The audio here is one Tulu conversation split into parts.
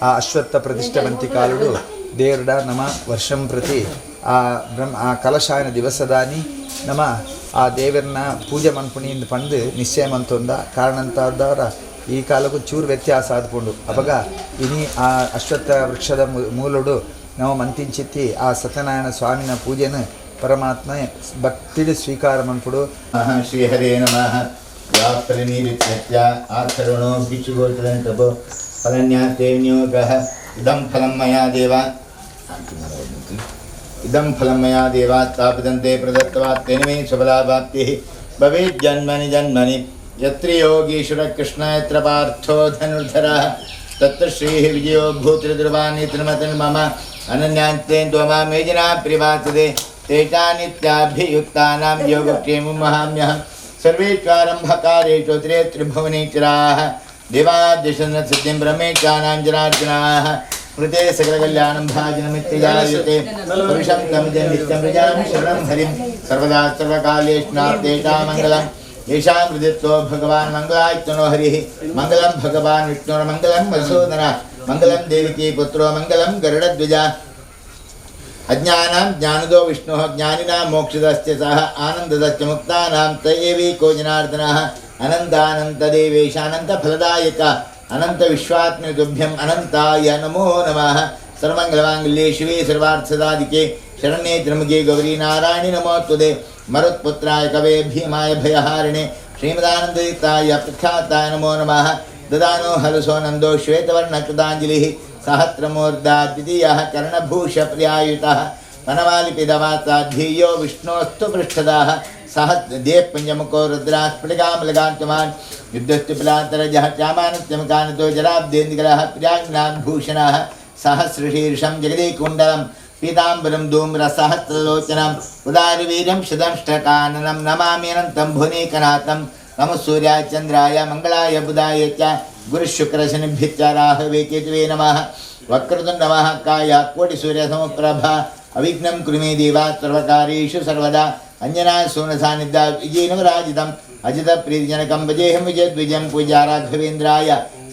ಆ ಅಶ್ವತ್ಥ ಪ್ರತಿಷ್ಠೆ ಬಂತಿ ಕಾಲುಡು ದೇವರುಡ ನಮ ವರ್ಷಂ ಪ್ರತಿ ಆ ಬ್ರಹ್ಮ ಆ ಕಲಶಾಯನ ದಿವಸದಾನಿ ನಮ ಆ ದೇವರನ್ನ ಪೂಜೆ ಮನ್ಪುಣಿಂದ ಪಂದು ನಿಶ್ಚಯ ಮಂತೊಂದ ಕಾರಣಂತಾದವರ ಈ ಕಾಲಕ್ಕೂ ಚೂರು ವ್ಯತ್ಯಾಸ ಆದ್ಕೊಂಡು ಅಪಗ ಇನಿ ಆ ಅಶ್ವತ್ಥ ವೃಕ್ಷದ ಮೂಲುಡು ನಾವು ಮಂತಿಂಚಿತ್ತಿ ಆ ಸತ್ಯನಾರಾಯಣ ಸ್ವಾಮಿನ ಪೂಜೆನ ಪರಮಾತ್ಮ ಭಕ್ತಿಡು ಸ್ವೀಕಾರ ಮನ್ಪುಡು. ಶ್ರೀಹರೇ ನಮಃ. ವ್ಯಾಪರಿನಿತ್ಯ ಆಚರಣೋ ಬಿಚ್ಚುಗೋಚರಂತಪೋ ಫಲನ್ಯಾತೆ ವಿನಿಯೋಗಃ. ಇದಂ ಫಲಂ ಮಯಾ ದೇವ ಇದಂ ಫಲಂ ಮಯಾ ದೇವ ಸ್ಥಾಪಿತಂತೆ ಪ್ರದತ್ತವಾತ್ ತೇನ ಮೇ ಸಫಲಾಭಾಪ್ತಿಃ ಭವೇತ್ ಜನ್ಮನಿ ಜನ್ಮನಿ. ಯತ್ರ ಯೋಗೀಶ್ವರ ಕೃಷ್ಣ ಯತ್ರ ಪಾರ್ಥೋ ಧನುರ್ಧರಃ ತತ್ರ ಶ್ರೀಃ ವಿಜಯೋ ಭೂತಿರ್ಧ್ರುವಾಣಿ ತ್ರಿಮತಿರ್ಮಮ ಅನನ್ಯಾಂತೆ ತ್ವಮಾಮೇ ಜನಾ ಪ್ರಿವಾಸದೆ ತೇಷಾನಿತ್ಯಾಭಿಯುಕ್ತಾನಾಂ ಯೋಗಕ್ಷೇಮಂ ವಹಾಮ್ಯಹಂ. ಸರ್ವೇಷ್ವಾರಂಭಕಾರೇಷು ತ್ರೇ ತ್ರಿಭುವನೇಶ್ವರಾः ದೇವಾದ್ಯಶನ ಸಿದ್ಧಿಂ ಬ್ರಹ್ಮೇಶಾನಾಂ ಜನಾರ್ಜುನಾः ಕೃತೆ ಸಕಲಕಲ್ಯಾಣಂ ಭಾಜನಮಿತ್ಯಜಾಯತೆ ಪುರುಷಂ ತಮಜ ನಿತ್ಯಂ ಪ್ರಜಾಂ ಶರಣಂ ಹರಿಂ ಸರ್ವದಾ ಸರ್ವಕಾಲೇಷ್ಣಾತ್ತೇಷಾಂ ಮಂಗಲಂ येषां हृदित्वो भगवान् मङ्गलायतनो हरिः. मङ्गलं भगवान् विष्णुर्मङ्गलं मधुसूदन मङ्गलं देवकी पुत्रो मङ्गलं गरुडध्वज. अज्ञानां ज्ञानदो विष्णुः ज्ञानिनां मोक्षदश्च सः आनन्ददश्च मुक्तानां त एवैको जनार्दनः. अनन्तानन्तदेवेशानन्तफलदायक अनन्तविश्वात्मतुभ्यम् अनन्ताय नमो नमः. सर्वमङ्गलमाङ्गल्ये शिवे सर्वार्थसाधिके शरण्ये त्र्यम्बके गौरी नारायणि नमोऽस्तुते. मरुत्पुत्राय कवे भीमाय भयहारिणे श्रीमदानन्दयुक्ताय प्रख्याताय नमो नमः. ददानो हलसो नन्दो श्वेतवर्णकृताञ्जलिः सहस्रमूर्धा द्वितीयः कर्णभूषप्रियायुतः वनमालिपिदवासाधीयो विष्णोस्तु पृष्ठदाः सहस्रदेवपञ्चमुखो रुद्रास्फटिकामलगान्तमान् युद्धस्तुपिलान्तरजः श्यामानत्यमकानतो जराब्धेन्द्रः प्रियाङ्गनाभूषणः सहस्रशीर्षं जगदीकुण्डलं पीताम्बरं धूम्रसहस्रलोचनम् उदारवीर्यं शतंष्टकाननं नमामि अनन्तं भुवनेकनाथं. नमः सूर्याय चन्द्राय मङ्गलाय बुधाय च गुरुशुक्रशनिभ्यश्च राहवे केतवे नमः. वक्रतुण्डमः काय कोटिसूर्यसमप्रभा अविघ्नं कुरु मे देवा सर्वकार्येषु सर्वदा. अंजना सूनसान्निध्या विजयनवराजितम् अजितप्रीतिजनकं भजेऽहं विजयद्विजं. पूजा राघवेन्द्राय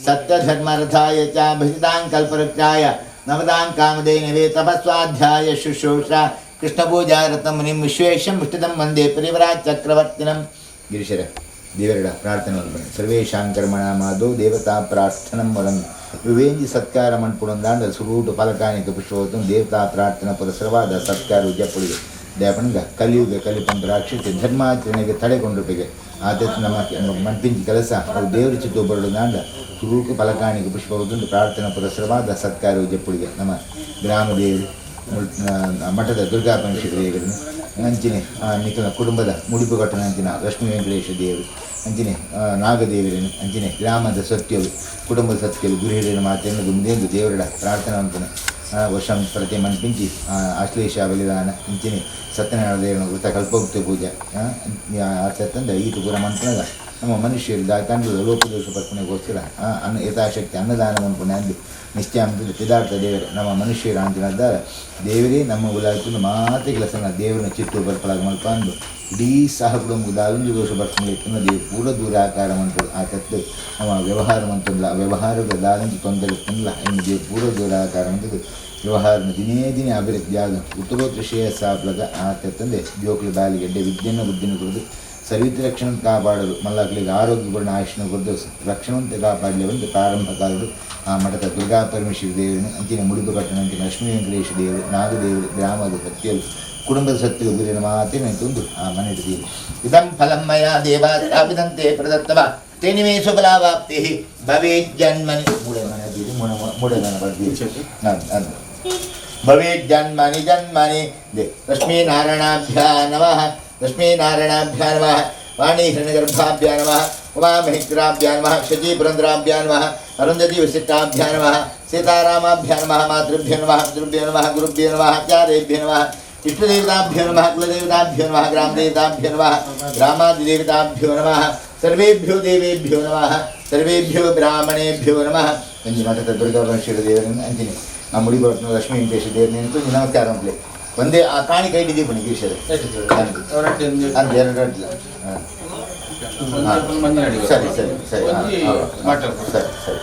सत्यधर्मरथाय च भजतां कल्पवृक्षाय नवदां कामधेनवे तपस्वाध्याय शुश्रूषा कृष्णपूजारतमुनिं विश्वेशं विष्णुतं वन्दे परिवराचक्रवर्तिनं. गिरीशर ದೇವರಡ ಪ್ರಾರ್ಥನೆ ಮಲ್ಪನೆ. ಸರ್ವೇಷಾಂ ಕರ್ಮಣಾಮಾದೋ ದೇವತಾ ಪ್ರಾರ್ಥನಂ ವರಂ. ವಿವೇಂಜಿ ಸತ್ಕಾರ ಮನ್ಪುಣಂದಾಂಡ ಸುರೂಟು ಫಲಕಾನಿಕ ಪುಷ್ಪವತು ದೇವತಾ ಪ್ರಾರ್ಥನಾ ಪುರಸರವಾದ ಸತ್ಕಾರ ಜಪ್ಪುಳಿಗೆ ದೇಪಣಗ ಕಲಿಯುಗ ಕಲಿಪಂತ ರಾಕ್ಷಸಿ ಧರ್ಮಾಚರಣೆಗೆ ತಡೆಗೊಂಡುಪಿಗೆ ಆತ ನಮ್ಮ ಮನ್ಪಿಂಚಿ ಕೆಲಸ ಅವು ದೇವರ ಚಿತ್ತು ಬರಡುದಾಂಡ ಸುರೂಕು ಫಲಕಾಣಿಗೆ ಪುಷ್ಪವತುಂಡು ಪ್ರಾರ್ಥನಾ ಪುರಸರವಾದ ಸತ್ಕಾರ ಜಪ್ಪುಳಿಗೆ ನಮ್ಮ ಗ್ರಾಮ ದೇವರು ಮಠದ ದುರ್ಗಾ ಪರಮೇಶ್ವರಿ ದೇವರನ್ನು ಅಂಚಿನೆ ನಿಖಲ ಕುಟುಂಬದ ಮುಡಿಪು ಕಟ್ಟಣ ಅಂಚಿನ ಲಕ್ಷ್ಮೀ ವೆಂಕಟೇಶ ದೇವರು ಅಂಚಿನೆ ನಾಗದೇವರನ್ನು ಅಂಚಿನೆ ಗ್ರಾಮದ ಸತ್ಯರು ಕುಟುಂಬದ ಸತ್ಯರು ಗುರು ಮಾತೆಯನ್ನು ಗುಂದೇಂದು ದೇವರ ಪ್ರಾರ್ಥನಾ ಅಂತಾನೆ ವರ್ಷ ಪ್ರತಿ ಮನ್ಪಿಂಚಿ ಆಶ್ಲೇಷ ಬಲಿದಾನ ಅಂಚಿನೆ ಸತ್ಯನಾರಾಯಣ ದೇವರ ವೃತ ಕಲ್ಪೋಕ್ತಿ ಪೂಜೆ ಆಚರ್ತಂದ ಈತು ಪೂರ ಮನ್ಪುನಗ. ನಮ್ಮ ಮನುಷ್ಯರು ದಾಖಾಂಡದ ಲೋಕದೋಷ ಪರ್ಪಣೆಗೋಸ್ಕರ ಅನ್ನ ಯಥಾಶಕ್ತಿ ಅನ್ನದಾನ ಮನ್ಪುಣೆ ಅಂದು ನಿಶ್ಚಯ ಅಂತ ಪಿದಾರ್ಥ ದೇವರೇ ನಮ್ಮ ಮನುಷ್ಯರು ಅಂತಿದ್ದಾರೆ ದೇವರೇ ನಮ್ಮ ಉಲಾಯ್ತು ಮಾತೆ ಕೆಲಸ ದೇವರನ್ನ ಚಿತ್ತು ಬರ್ಪಳಾಗ ಮಲ್ಪ ಅಂದು ಇಡೀ ಸಹ ಕುಟುಂಬದ ದಾವಿಂಜು ದೋಷ ಬರ್ಪಣೆ ದೇವರು ಪೂರ ದೂರ ಆಕಾರ ಮಂತು ಆ ತತ್ತು ನಮ್ಮ ವ್ಯವಹಾರ ಮಂತಲ್ಲ ವ್ಯವಹಾರದ ದಾವಿಂಜು ತೊಂದರೆ ತಿನ್ನಲ್ಲ ಇನ್ನು ದೇವರು ಪೂರ ದೂರ ಆಕಾರ ಮಂತದ್ದು ವ್ಯವಹಾರ ದಿನೇ ದಿನೇ ಅಭಿವೃದ್ಧಿ ಆಗ ಉತ್ತರೋತ್ತರ ಶ್ರೇಯಸ್ಸಾಪ್ಲಗ ಆ ತತ್ತಂದೆ ಜೋಕುಲು ಬಾಲಿಗೆಡ್ಡೆ ವಿದ್ಯೆಯನ್ನು ಬುದ್ಧಿಯನ್ನು ಕೊಡದು ಸರಿವಿತ ರಕ್ಷಣೆ ಕಾಪಾಡಲು ಮಲ್ಲಕ್ಕಳಿಗೆ ಆರೋಗ್ಯಪೂರ್ಣ ಆಯುಷ್ಣ ಕೊಡದು ರಕ್ಷಣಂತೆ ಕಾಪಾಡಲಿ ಒಂದು ಪ್ರಾರಂಭ ಕಾಲಡು ಆ ಮಠದ ದುರ್ಗಾ ಪರಮೇಶ್ವರಿ ದೇವರನ್ನು ಅಂಚಿನ ಮುಡಿಪು ಕಟ್ಟಣ ಅಂಚಿನ ಲಕ್ಷ್ಮೀ ವೆಂಕಟೇಶ ದೇವರು ನಾಗದೇವರು ಗ್ರಾಮದ ಸತ್ಯರು ಕುಟುಂಬದ ಸತ್ಯರು ಗುರಿನ ಮಾತೇ ತಂದು ಆ ಮನೆ ಹಿಡಿದೀವಿ. ಇದಂ ಫಲಂ ಮಯಾ ದೇವ ಸ್ಥಾಪಿತಂತೆ ಪ್ರದತ್ತವ ತೇನಿಮೇ ಸುಫಲಾವಾಪ್ತಿ ಭವೇತ್ ಜನ್ಮನಿ ಮೂಢ ಮೂಢ ಬರ್ತೀವಿ ನಾನು ಭವೇತ್ ಜನ್ಮನಿ ಜನ್ಮನಿ ಲಕ್ಷ್ಮೀನಾರಾಯಣಾಭ್ಯಾ ನಮಃ ಲಕ್ಷ್ಮೀನಾರಾಯಣಾಭ್ಯಾ ನಮಃ ವಾಣೀಹಿರಣ್ಯಗರ್ಭಾಭ್ಯಾ ನಮಃ ಉಮಾಮಹೇಶ್ವರಾಭ್ಯಾ ನಮಃ ಶಚೀಪುರಂದ್ರಾಭ್ಯಾ ನಮಃ ಅರುಂಧತಿ ವಸಿಷ್ಠಾಭ್ಯಾ ನಮಃ ಸೀತಾರಾಮಾಭ್ಯಾ ನಮಃ ಮಾತೃಭ್ಯೋ ನಮಃ ಪಿತೃಭ್ಯೋ ನಮಃ ಗುರುಭ್ಯೋ ನಮಃ ಆಚಾರ್ಯೇಭ್ಯೋ ನಮಃ ಇಷ್ಟದೇವತಾಭ್ಯೋ ನಮಃ ಕುಲದೇವತಾಭ್ಯೋ ನಮಃ ಗ್ರಾಮದೇವತಾಭ್ಯೋ ನಮಃ ಗ್ರಾಮಾದಿದೇವತಾಭ್ಯೋ ನಮಃ ಸರ್ವೇಭ್ಯೋ ದೇವೇಭ್ಯೋ ನಮಃ ಸರ್ವೇಭ್ಯೋ ಬ್ರಾಹ್ಮಣೇಭ್ಯೋ ನಮಃ. ಅಂಜಿ ಮಠದ ದುರ್ಗಾಪರಮೇಶ್ವರ ದೇವರನ್ನು ಅಂಜಿನಿ ಆ ಮುಡಿಬರತ್ನ ಲಕ್ಷ್ಮೀ ವೆಂಕಟೇಶ ದೇವರನ್ನು ನಮಸ್ಕಾರ ಅಂತಲೇ ಒಂದೇ ಆ ಕಾಣಿ ಕೈ ಹಿಡಿದೀಪಣಿ ಗಿರೀಶರೇ ಅಂತ ಎರಡು ಅಡ್ಡಿಲ್ಲ. ಹಾಂ, ಸರಿ ಸರಿ ಸರಿ ಸರಿ ಸರಿ.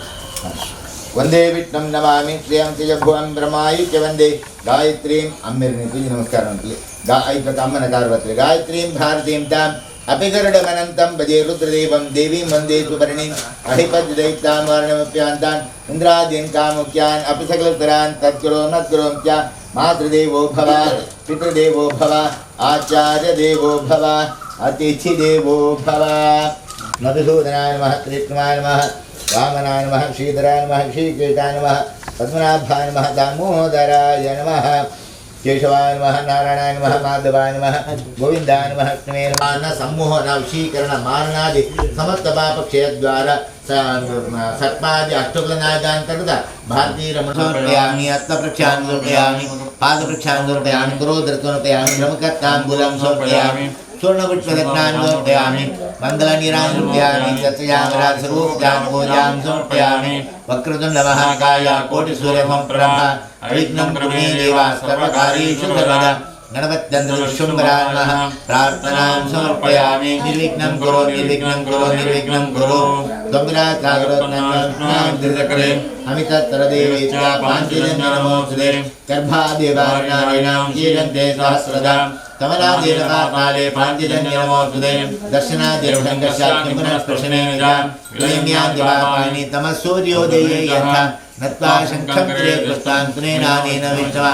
ವಂದೇ ವಿಷ್ಣುಂ ನಮಾಮಿ ಶ್ರೇಯಂ ತೇಜಭುವಂ ಬ್ರಹ್ಮಾಯಿ ಚ ವಂದೇ ಗಾಯತ್ರೀಂ ಅಮ್ಮೆರ್ನಿ ಪೂಜೆ ನಮಸ್ಕಾರ ಅಂತಲೇ ಗಾ ಐತ್ವಕ ಅಮ್ಮನ ಕಾರ್ವತ್ರಿ ಗಾಯತ್ರೀಂ ಭಾರತೀಂ ತಾಂ ಅಪಿಗರುಡಮನಂತಂ ಭಜೆ ರುದ್ರದೇವಂ ದೇವೀಂ ವಂದೇ ಸುಪರ್ಣಿಂ ಅಹಿಪದ್ಯದೈತಾಂ ವರ್ಣಮಪ್ಯಾಂತಾನ್ ಇಂದ್ರಾದೀನ್ ಕಾಮುಖ್ಯಾನ್ ಅಪಿ ಸಕಲತರಾನ್ ತತ್ಕರೋ ನತ್ಕರೋಂ ಚ ಮಾತೃದೇವೋ ಭವ ಪಿತೃದೇವೋ ಭವ ಆಚಾರ್ಯದೇವೋ ಭವ ಅತಿಥಿದೇವೋ ಭವ. ಮಧುಸೂದನಾಯ ನಮಃ ತ್ರಿವಿಕ್ರಮಾಯ ನಮಃ ವಾಮನಾಯ ನಮಃ ಶ್ರೀಧರಾಯ ನಮಃ ಶ್ರೀಕೇತಾಯ ನಮಃ ಪದ್ಮನಾಭಾಯ ನಮಃ ದಾಮೋದರಾಯ ನಮಃ ಕೇಶವಾಯ ನಮಃ ನಾರಾಯಣಾಯ ನಮಃ ಮಾಧವಾಯ ನಮಃ ಗೋವಿಂದಾಯ ನಮಃ ಲಕ್ಷ್ಮೀ ನಮಃ. ಸಮ್ಮೋಹನ ವಶೀಕರಣ ಮಾರಣಾದಿ ಸಮಸ್ತ ಪಾಪಕ್ಷಯದ್ವಾರ ಸರ್ಪಾದಿ ಅಷ್ಟಕುಲನಾಗಾಂತರದ ಭಾರತೀ ರಮಣ ಸಮರ್ಪಯಾಮಿ ಅತ್ತ ಪ್ರಕ್ಷಾಳನ ಸಮರ್ಪಯಾಮಿ ಪಾದ ಪ್ರಕ್ಷಾಳನ ಸಮರ್ಪಯಾಮಿ ಕರೋದರ ಸಮರ್ಪಯಾಮಿ ಬ್ರಹ್ಮಕರ್ತಾಂಬುಲಂ ಸಮರ್ಪಯಾಮಿ ಸುವರ್ಣಪುಷ್ಪರತ್ನಾನ್ ಸಮರ್ಪಯಾಮಿ ಮಂಗಲ ನೀರಾನ್ ಸಮರ್ಪಯಾಮಿ ದತ್ತಯಾಮರ ಸರ್ವೋಪಜಾಂ ಪೂಜಾಂ ಸಮರ್ಪಯಾಮಿ. ವಕ್ರತುಂಡ ಮಹಾಕಾಯ ಕೋಟಿ ಸೂರ್ಯ ಸಂಪ್ರಭ ಅವಿಘ್ನಂ ಕುರು ಮೇ ದೇವ ಸರ್ವಕಾರ್ಯೇಷು ಸರ್ವದಾ. ಗಣಪತ್ಯಂದ್ರ ವಿಶ್ವಂಬರಾಯ ನಮಃ ಪ್ರಾರ್ಥನಾಂ ಸಮರ್ಪಯಾಮಿ. ನಿರ್ವಿಘ್ನಂ ಕುರು ನಿರ್ವಿಘ್ನಂ ಕುರು ನಿರ್ವಿಘ್ನಂ ಕುರು. ತ್ವಂಬಿರಾಜಾಗರೋತ್ನಾಂ ಅಮಿತತ್ತರದೇವಿ ಪಾಂಚಜನ್ಯ ನಮೋಸ್ತುತೆ. ಗರ್ಭಾದೇವಾರಣಾಂ ಕೀರಂತೆ ಸಹಸ್ರದಾ ತಮನಾದೇವಕಾಲೆ ಪಾಂಚಜನ್ಯ ನಮೋಸ್ತುತೆ. ದರ್ಶನಾದೇವಶಂಕರ್ಷಾಗ್ನಿ ಪುನಃ ಸ್ಪರ್ಶನೇನ ಚ ವಿಲಯಮ್ಯಾಂತಿಪಾಪಾನಿ ತಮಃಸೂರ್ಯೋದಯೇ ಯಥಾ ನತ್ವಾ ಶಂಖಂ ತ್ರೇಕೃಷ್ಟಾಂತನೇನಾನೇನ ವಿಷ್ಣವ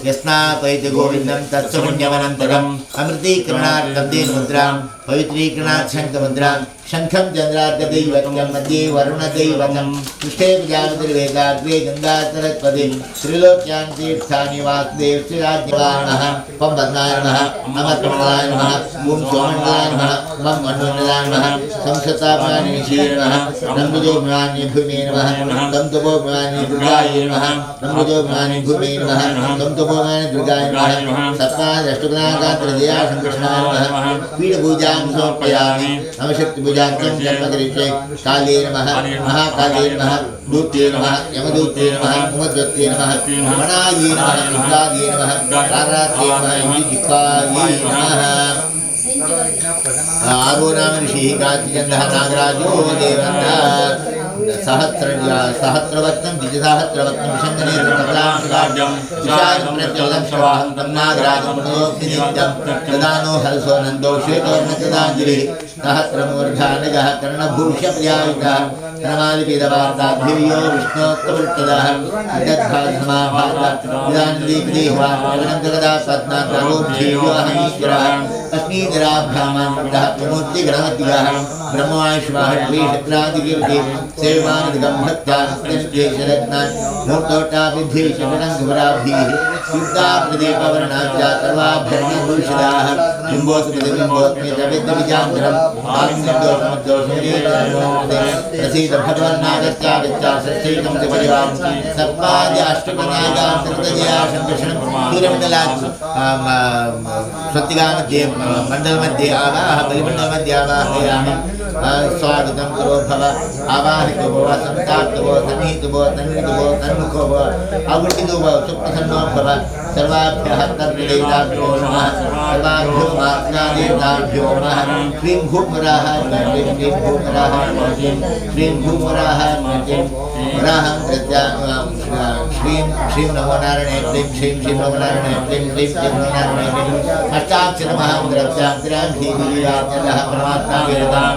ಯಸ್ನಾಪೈತಿ ಗೋವಿಂದಂ ತತ್ಸಪುಣ್ಯವನಂತರಂ. ಅಮೃತೀಕರಣಾರ್ಥಂ ದೇನ್ಮುದ್ರಾಂ ಪವಿತ್ರೀಕರಣಾತ್ ಶಂಖಮುದ್ರಾಂ ಶಂಖಂ ಚಂದ್ರಾರ್ಕದೈವತ್ಯಂ ಮಧ್ಯೆ ವರುಣದೈವತಂ ಪೃಷ್ಠೇ ಪ್ರಜಾಪತಿರ್ವೇದಾಗ್ರೇ ಗಂಗಾಸರಸ್ವತಿ ತ್ರಿಲೋಕ್ಯಾಂ ತೀರ್ಥಾನಿ ವಾಸುದೇವ ಶ್ರೀರಾಜ್ಞವಾಯ ನಮಃ. ಪಂ ಪದ್ಮಾಯ ನಮಃ ನಮಃ ನಮಃ ಓಂ ಸೋಮಂಡಲಾಯ ನಮಃ ಮಂ ಮನ್ವಂಡಲಾಯ ನಮಃ ಸಂಸತಾಪಾನಿ ಶ್ರೀ ನಮಃ ನಂಬುಜೋಭಿಮಾನಿ ಭೂಮೇ ನಮಃ ತಂ ತಪೋಭಿಮಾನಿ ದುರ್ಗಾಯ ನಮಃ ನಂಬುಜೋಭಿಮಾನಿ ಭೂಮೇ ನಮಃ ತಂ ತಪೋಭಿಮಾನಿ ದುರ್ಗಾಯ ನಮಃ ಸಪ್ತಾದಷ್ಟಗುಣಾಗಾತ್ರದಯಾ ಸಂಕೃಷ್ಣಾಯ ನಮಃ ಪೀಠಪೂಜಾಂ ಸಮರ್ಪಯಾಮಿ. ನವಶಕ್ತಿಪೂಜಾರ್ಥಂ ಕರ್ಮಕರಿಷ್ಯೆ. ಕಾಲೇ ನಮಃ ಮಹಾಕಾಲೇ ನಮಃ ದೂತ್ಯೇ ನಮಃ ಯಮದೂತ್ಯೇ ನಮಃ ಉಮದ್ವತ್ಯೇ ನಮಃ ಮಣಾಯೇ ನಮಃ ದುರ್ಗಾಯೇ ನಮಃ ಕಾರಾತ್ಯೇ ನಮಃ ಇಂದಿಜಿಹ್ವಾಯೇ ನಮಃ. ಆರೋ ನಾಮ ಋಷಿ ಗಾತಿಚಂದಃ ನಾಗರಾಜೋ ದೇವಂತಃ ಸಹಸ್ರ ಸಹಸ್ರವತ್ನಂ ದ್ವಿಜಸಹಸ್ರವತ್ನಂ ಶಂಕರೇಂದ್ರಕಲಾಂಶಕಾಢ್ಯಂ ವಿಶಾಲಂ ಪ್ರತ್ಯಲಂಶವಾಹಂತಂ ನಾಗರಾಜಂ ಪ್ರಣೋಕ್ತಿ ನಿತ್ಯಂ ದದಾನೋ ಹರಸೋ ನಂದೋ ಶ್ವೇತೋರ್ಣಕೃತಾಂಜಲಿಃ ಸಹಸ್ರಮೂರ್ಧಾನಗಃ ಕರ್ಣಭೂಷಪ್ರ್ಯಾಯುತಃ ಕರ್ಮಾಲಿಪೀತವಾರ್ತಾಭಿರ್ಯೋ ವಿಷ್ಣೋತ್ತಮೃತ್ತದಃ ವಿದಗ್ಧಾಸಮಾಭಾತ ವಿದಾನದೀಪದೇಹವಾನ್ ಜಗದಾ ಪದ್ಮಾಕರೋಭ್ಯೋ ಅಹಮೀಶ್ವರಃ ಅಸ್ಮೀಧರಾಭ್ಯಾಮಾನ್ ಪ್ರಮೂರ್ತಿಗಣಮತಿಗಃ ಬ್ರಹ್ಮವಾಯುಷ್ವಾಹ ಶ್ರೀಶಕ್ರಾದಿಕೀರ್ತಿ ಸೇವಾನದಿಗಂ ಭಕ್ತಾನ್ ಮೂರ್ತೋಟ್ಟಾಭಿಧಿ ಶರಣಂಗುವರಾಭಿः. युक्ता प्रदीपवर्णाब्जा सर्वाभरणभूषिताः बिम्बोत्मितबिम्बोत्मितविद्यविजान्तरं प्रसीद भगवन्नागत्यागत्या षष्ठीकं च परिवारं सर्पाद्याष्टपनागान्तर्तजया संरक्षणं सूर्यमण्डलात् स्वस्तिकामध्ये मण्डलमध्ये आवाह बलिमण्डलमध्ये आवाहयामि स्वागतं करो भव आवाहितो भव संस्थाप्तो भव सन्निहितो भव सन्निहितो भव सन्मुखो भव आवृत्तितो भव सुप्रसन्नो भव सर्वाभ्यः तद्देवताभ्यो नमः सर्वाभ्यो मातृदेवताभ्यो नमः क्रीं भूमराः क्रीं क्रीं भूमराः क्रीं क्रीं भूमराः क्रीं वराहं कृत्या श्रीं श्रीं नमो नारायणे क्लीं श्रीं श्रीं नमो नारायणे क्लीं क्लीं क्लीं नमो नारायणे क्लीं अष्टाक्षरमहामन्त्रस्यान्तरां धीवीरात्मजः परमात्मा वीरतां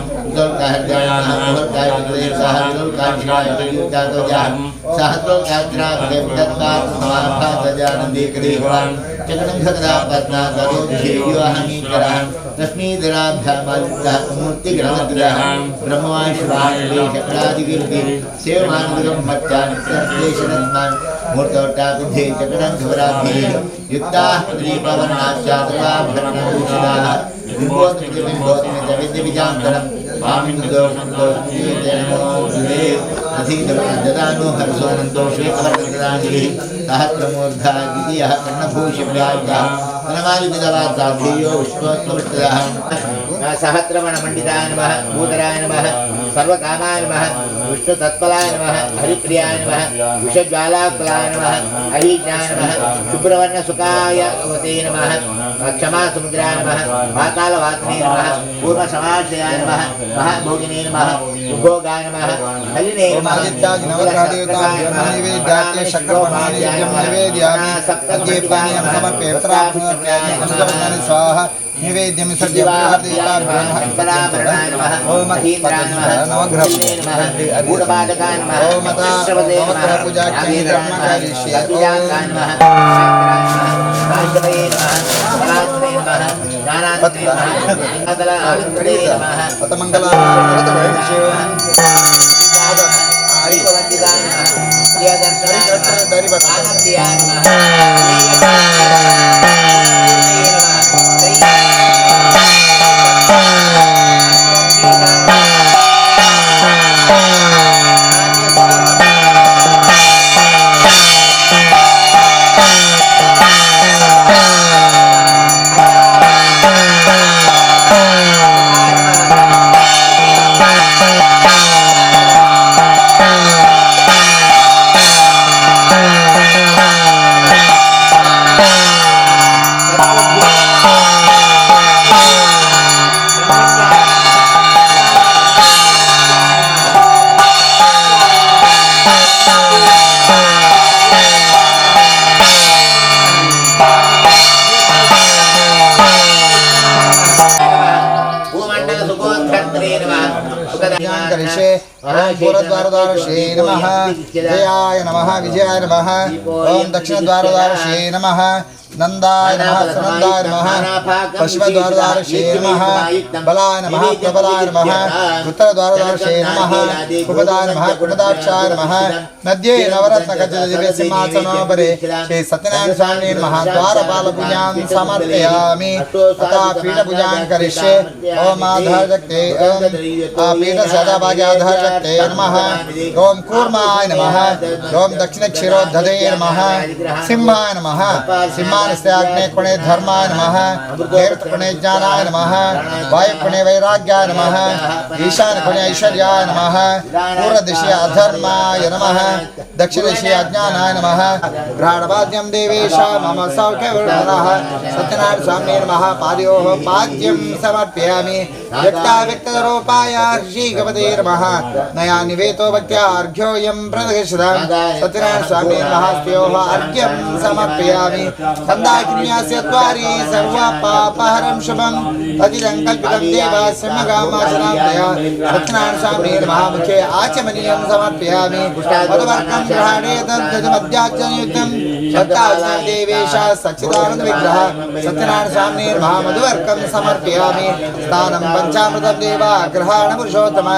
युक्ताः प्रदीपवर्णाश्चातवाभरणभूषिताः बिम्बोत्मितबिम्बोत्मितविद्यविजान्तरं ददानो हर्षोऽनन्दो श्वेतवर्णकृताञ्जलिः सहस्रमूर्धा द्वितीयः कर्णभूषिव्यायुधः वनमालिपितवार्ताधेयो विष्णोत्तमष्टदः सहस्रमणमण्डिताय नमः भूधराय नमः सर्वकामाय नमः विष्णुतत्पलाय नमः हरिप्रियाय नमः विषज्वालाकुलाय नमः हरिज्ञाय नमः शुभ्रवर्णसुखाय वते नमः क्षमासमुद्राय नमः पातालवासिने नमः पूर्वसमाश्रयाय नमः महाभोगिने नमः सुभोगाय नमः हलिने नमः स्वाहा निवेद्यं ओम पूर्वद्वारद्वारश्री नमः जयाय नमः विजयाय नमः ओम दक्षिणद्वारद्वारश्री नमः नंदाय नमः सुनंदाय नमः पश्चिमद्वारद्वारश्री नमः बलाय नमः प्रबलाय नमः उत्तरद्वारद्वारश्री नमः कुपदाय नमः कुपदाक्षाय नमः नद्ये नवरत्नखचितदिव्यसिंहासनोपरि श्री सत्यनारायण स्वामी नमः द्वारपालपूजां समर्पयामि तथा पीठपूजां करिष्ये ओम आधारशक्ते ओम पीठसदाभाग्याधारशक्ते नमः ओम कूर्माय नमः ओम दक्षिणक्षीरोद्धते नमः सिंहाय नमः सिंहानस्य आग्नेयकोणे धर्माय नमः नैऋत्यकोणे ज्ञानाय नमः वायुकोणे वैराग्याय नमः ईशानकोणे ऐश्वर्याय नमः पूर्वदिशि अधर्माय नमः दक्षिणदिशि अज्ञानाय नमः घ्राणपाद्यं देवेश मम सौख्यवर्धनः सत्यनारायण स्वामी नमः पादयोः पाद्यं समर्पयामि व्यक्ताव्यक्तरूपाय श्रीगपते नमः नया निवेतो भक्त्या अर्घ्योऽयं प्रदर्शितं सत्यनारायण स्वामी नमः स्तयोः अर्घ्यं समर्पयामि सन्दाकिन्यास्य द्वारि सर्वपापहरं शुभम् अतिसङ्कल्पितं देव सिंहगामासनां दया सत्यनारायण स्वामी नमः मुखे आचमनीयं समर्पयामि मधुवर्कं गृहाणे तद्गजमद्याचनयुक्तं सत्तासनं देवेश सच्चिदानन्द विग्रह सत्यनारायण स्वामी नमः मधुवर्कं समर्पयामि स्नानं पञ्चामृतं देव गृहाण पुरुषोत्तम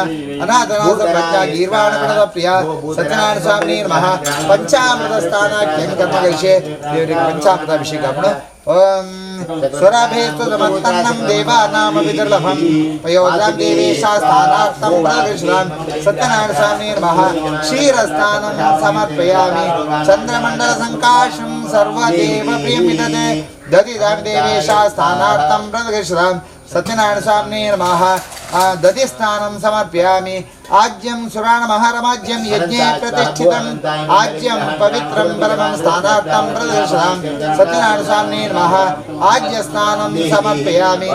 ಅನಾಥನಾಥ ಪ್ರಜ್ಞಾ ಗೀರ್ವಾಣ ಪ್ರಣದ ಪ್ರಿಯ ಸತ್ಯನಾರಾಯಣ ಸ್ವಾಮಿ ನಮಃ. ಪಂಚಾಮೃತ ಸ್ಥಾನಾಖ್ಯಂ ಕರ್ಮ ಕರಿಷ್ಯೆ. ದೇವರಿಗೆ ಪಂಚಾಮೃತ ಅಭಿಷೇಕ ಅಪ್ಪಣ. ಓಂ ಸ್ವರಾಭೇಸ್ತಮತ್ತನ್ನಂ ದೇವಾನಾಮಪಿ ದುರ್ಲಭಂ ಪಯೋದ್ರಾಂ ದೇವೇಶಾ ಸ್ಥಾನಾರ್ಥಂ ಪ್ರಾಗೃಷ್ಣಾಂ ಸತ್ಯನಾರಾಯಣ ಸ್ವಾಮಿ ನಮಃ. ಕ್ಷೀರಸ್ಥಾನಂ ಸಮರ್ಪಯಾಮಿ. ಚಂದ್ರಮಂಡಲ ಸಂಕಾಶಂ ಸರ್ವದೇವ ಪ್ರಿಯಮಿದತೆ ದಧಿದಾಂ ದೇವೇಶಾ ಸ್ಥಾನಾರ್ಥಂ ಪ್ರದಕ್ಷಿಣಾಂ ಸತ್ಯನಾರಾಯಣ ಸ್ವಾಮಿ ನಮಃ. ದಧಿಸ್ಥಾನಂ ಸಮರ್ಪಯಾಮಿ. ಆಜ್ಯಂ ಸುರಾಣ ಮಹಾರಮಾಜ್ಯಂ ಯಜ್ಞೇ ಪ್ರತಿಷ್ಠಿತಂ ಆಜ್ಯಂ ಪವಿತ್ರಂ ಪರಮಂ ಸ್ಥಾನಾರ್ಥಂ ಪ್ರದರ್ಶನಾಂ ಸತ್ಯನಾರಾಯಣ ಸ್ವಾಮಿ ನಮಃ. ಆಜ್ಯ ಸ್ನಾನಂ ಸಮರ್ಪಯಾಮಿ.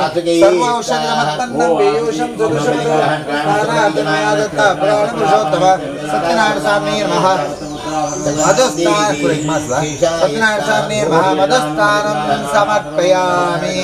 ಸರ್ವೌಷಧಮತ್ಪನ್ನಂ ಪೀಯೂಷಂ ಸುದೃಶಂ ಸ್ಥಾನಾರ್ಥಂ ಮಯಾ ದತ್ತ ಪುರಾಣ ಪುರುಷೋತ್ತಮ ಸತ್ಯನಾರಾಯಣ ಸ್ವಾಮಿ ನಮಃ. ಮಧುಸ್ಥಾನ ಸತ್ಯನಾರಾಯಣ ಸ್ವಾಮಿ ನಮಃ. ಮಧುಸ್ಥಾನಂ ಸಮರ್ಪಯಾಮಿ.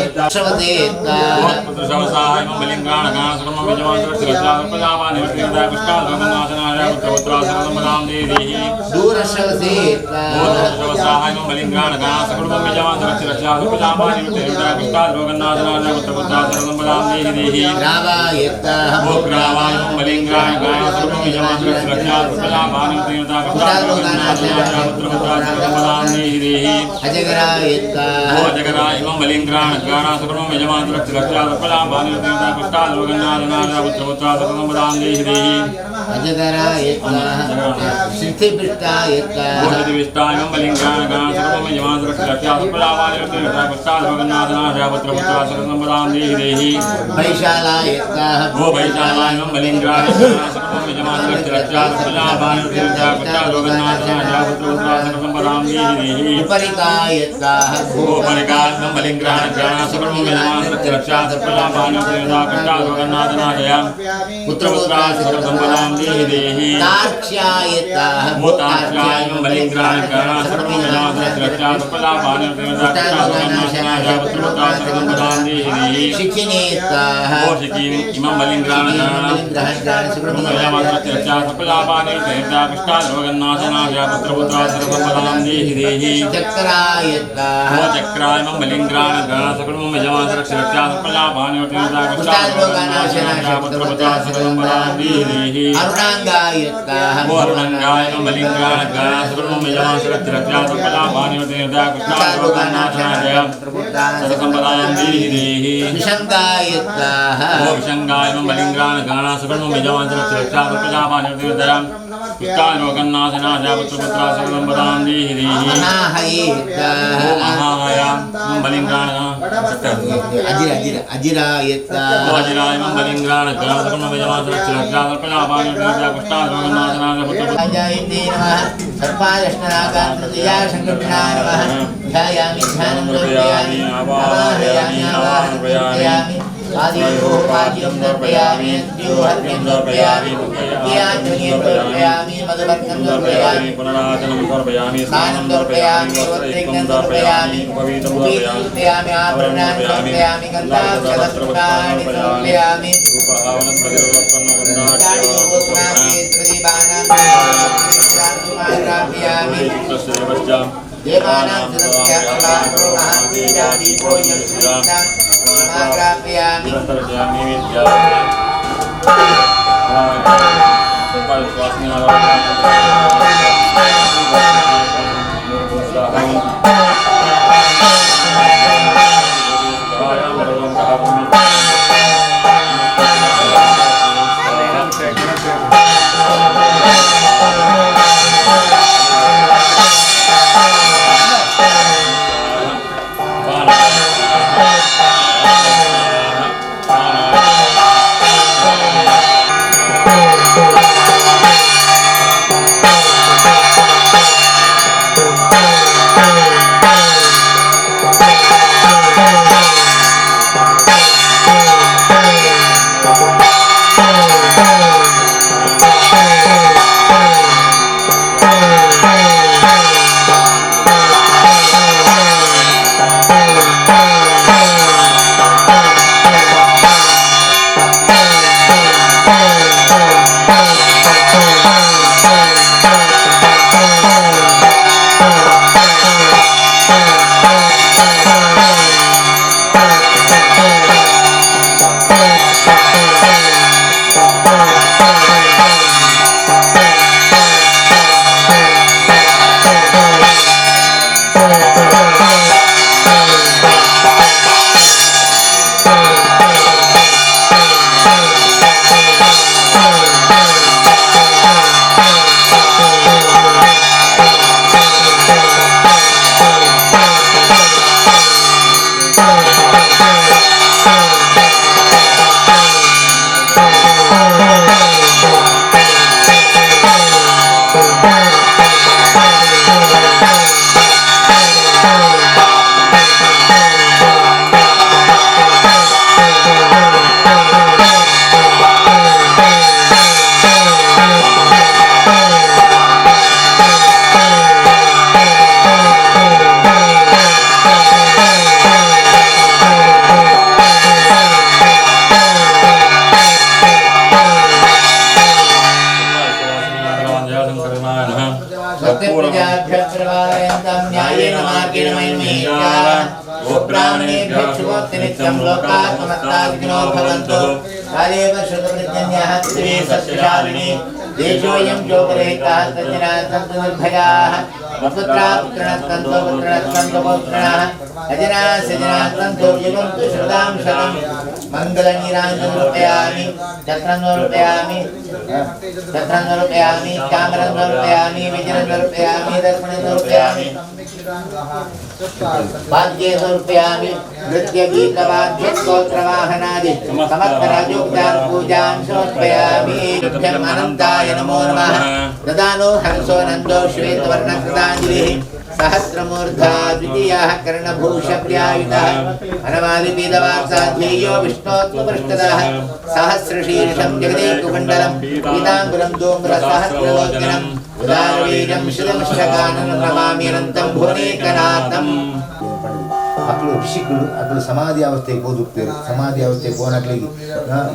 ಋಷಿಗಳು ಅಕಲು ಸಮಾಧಿ ಅವಸ್ಥೆಗೆ ಓದುತ್ತೇವೆ. ಸಮಾಧಿ ಅವಸ್ಥೆಗೆ ಹೋನಕ್ಲಿಗೆ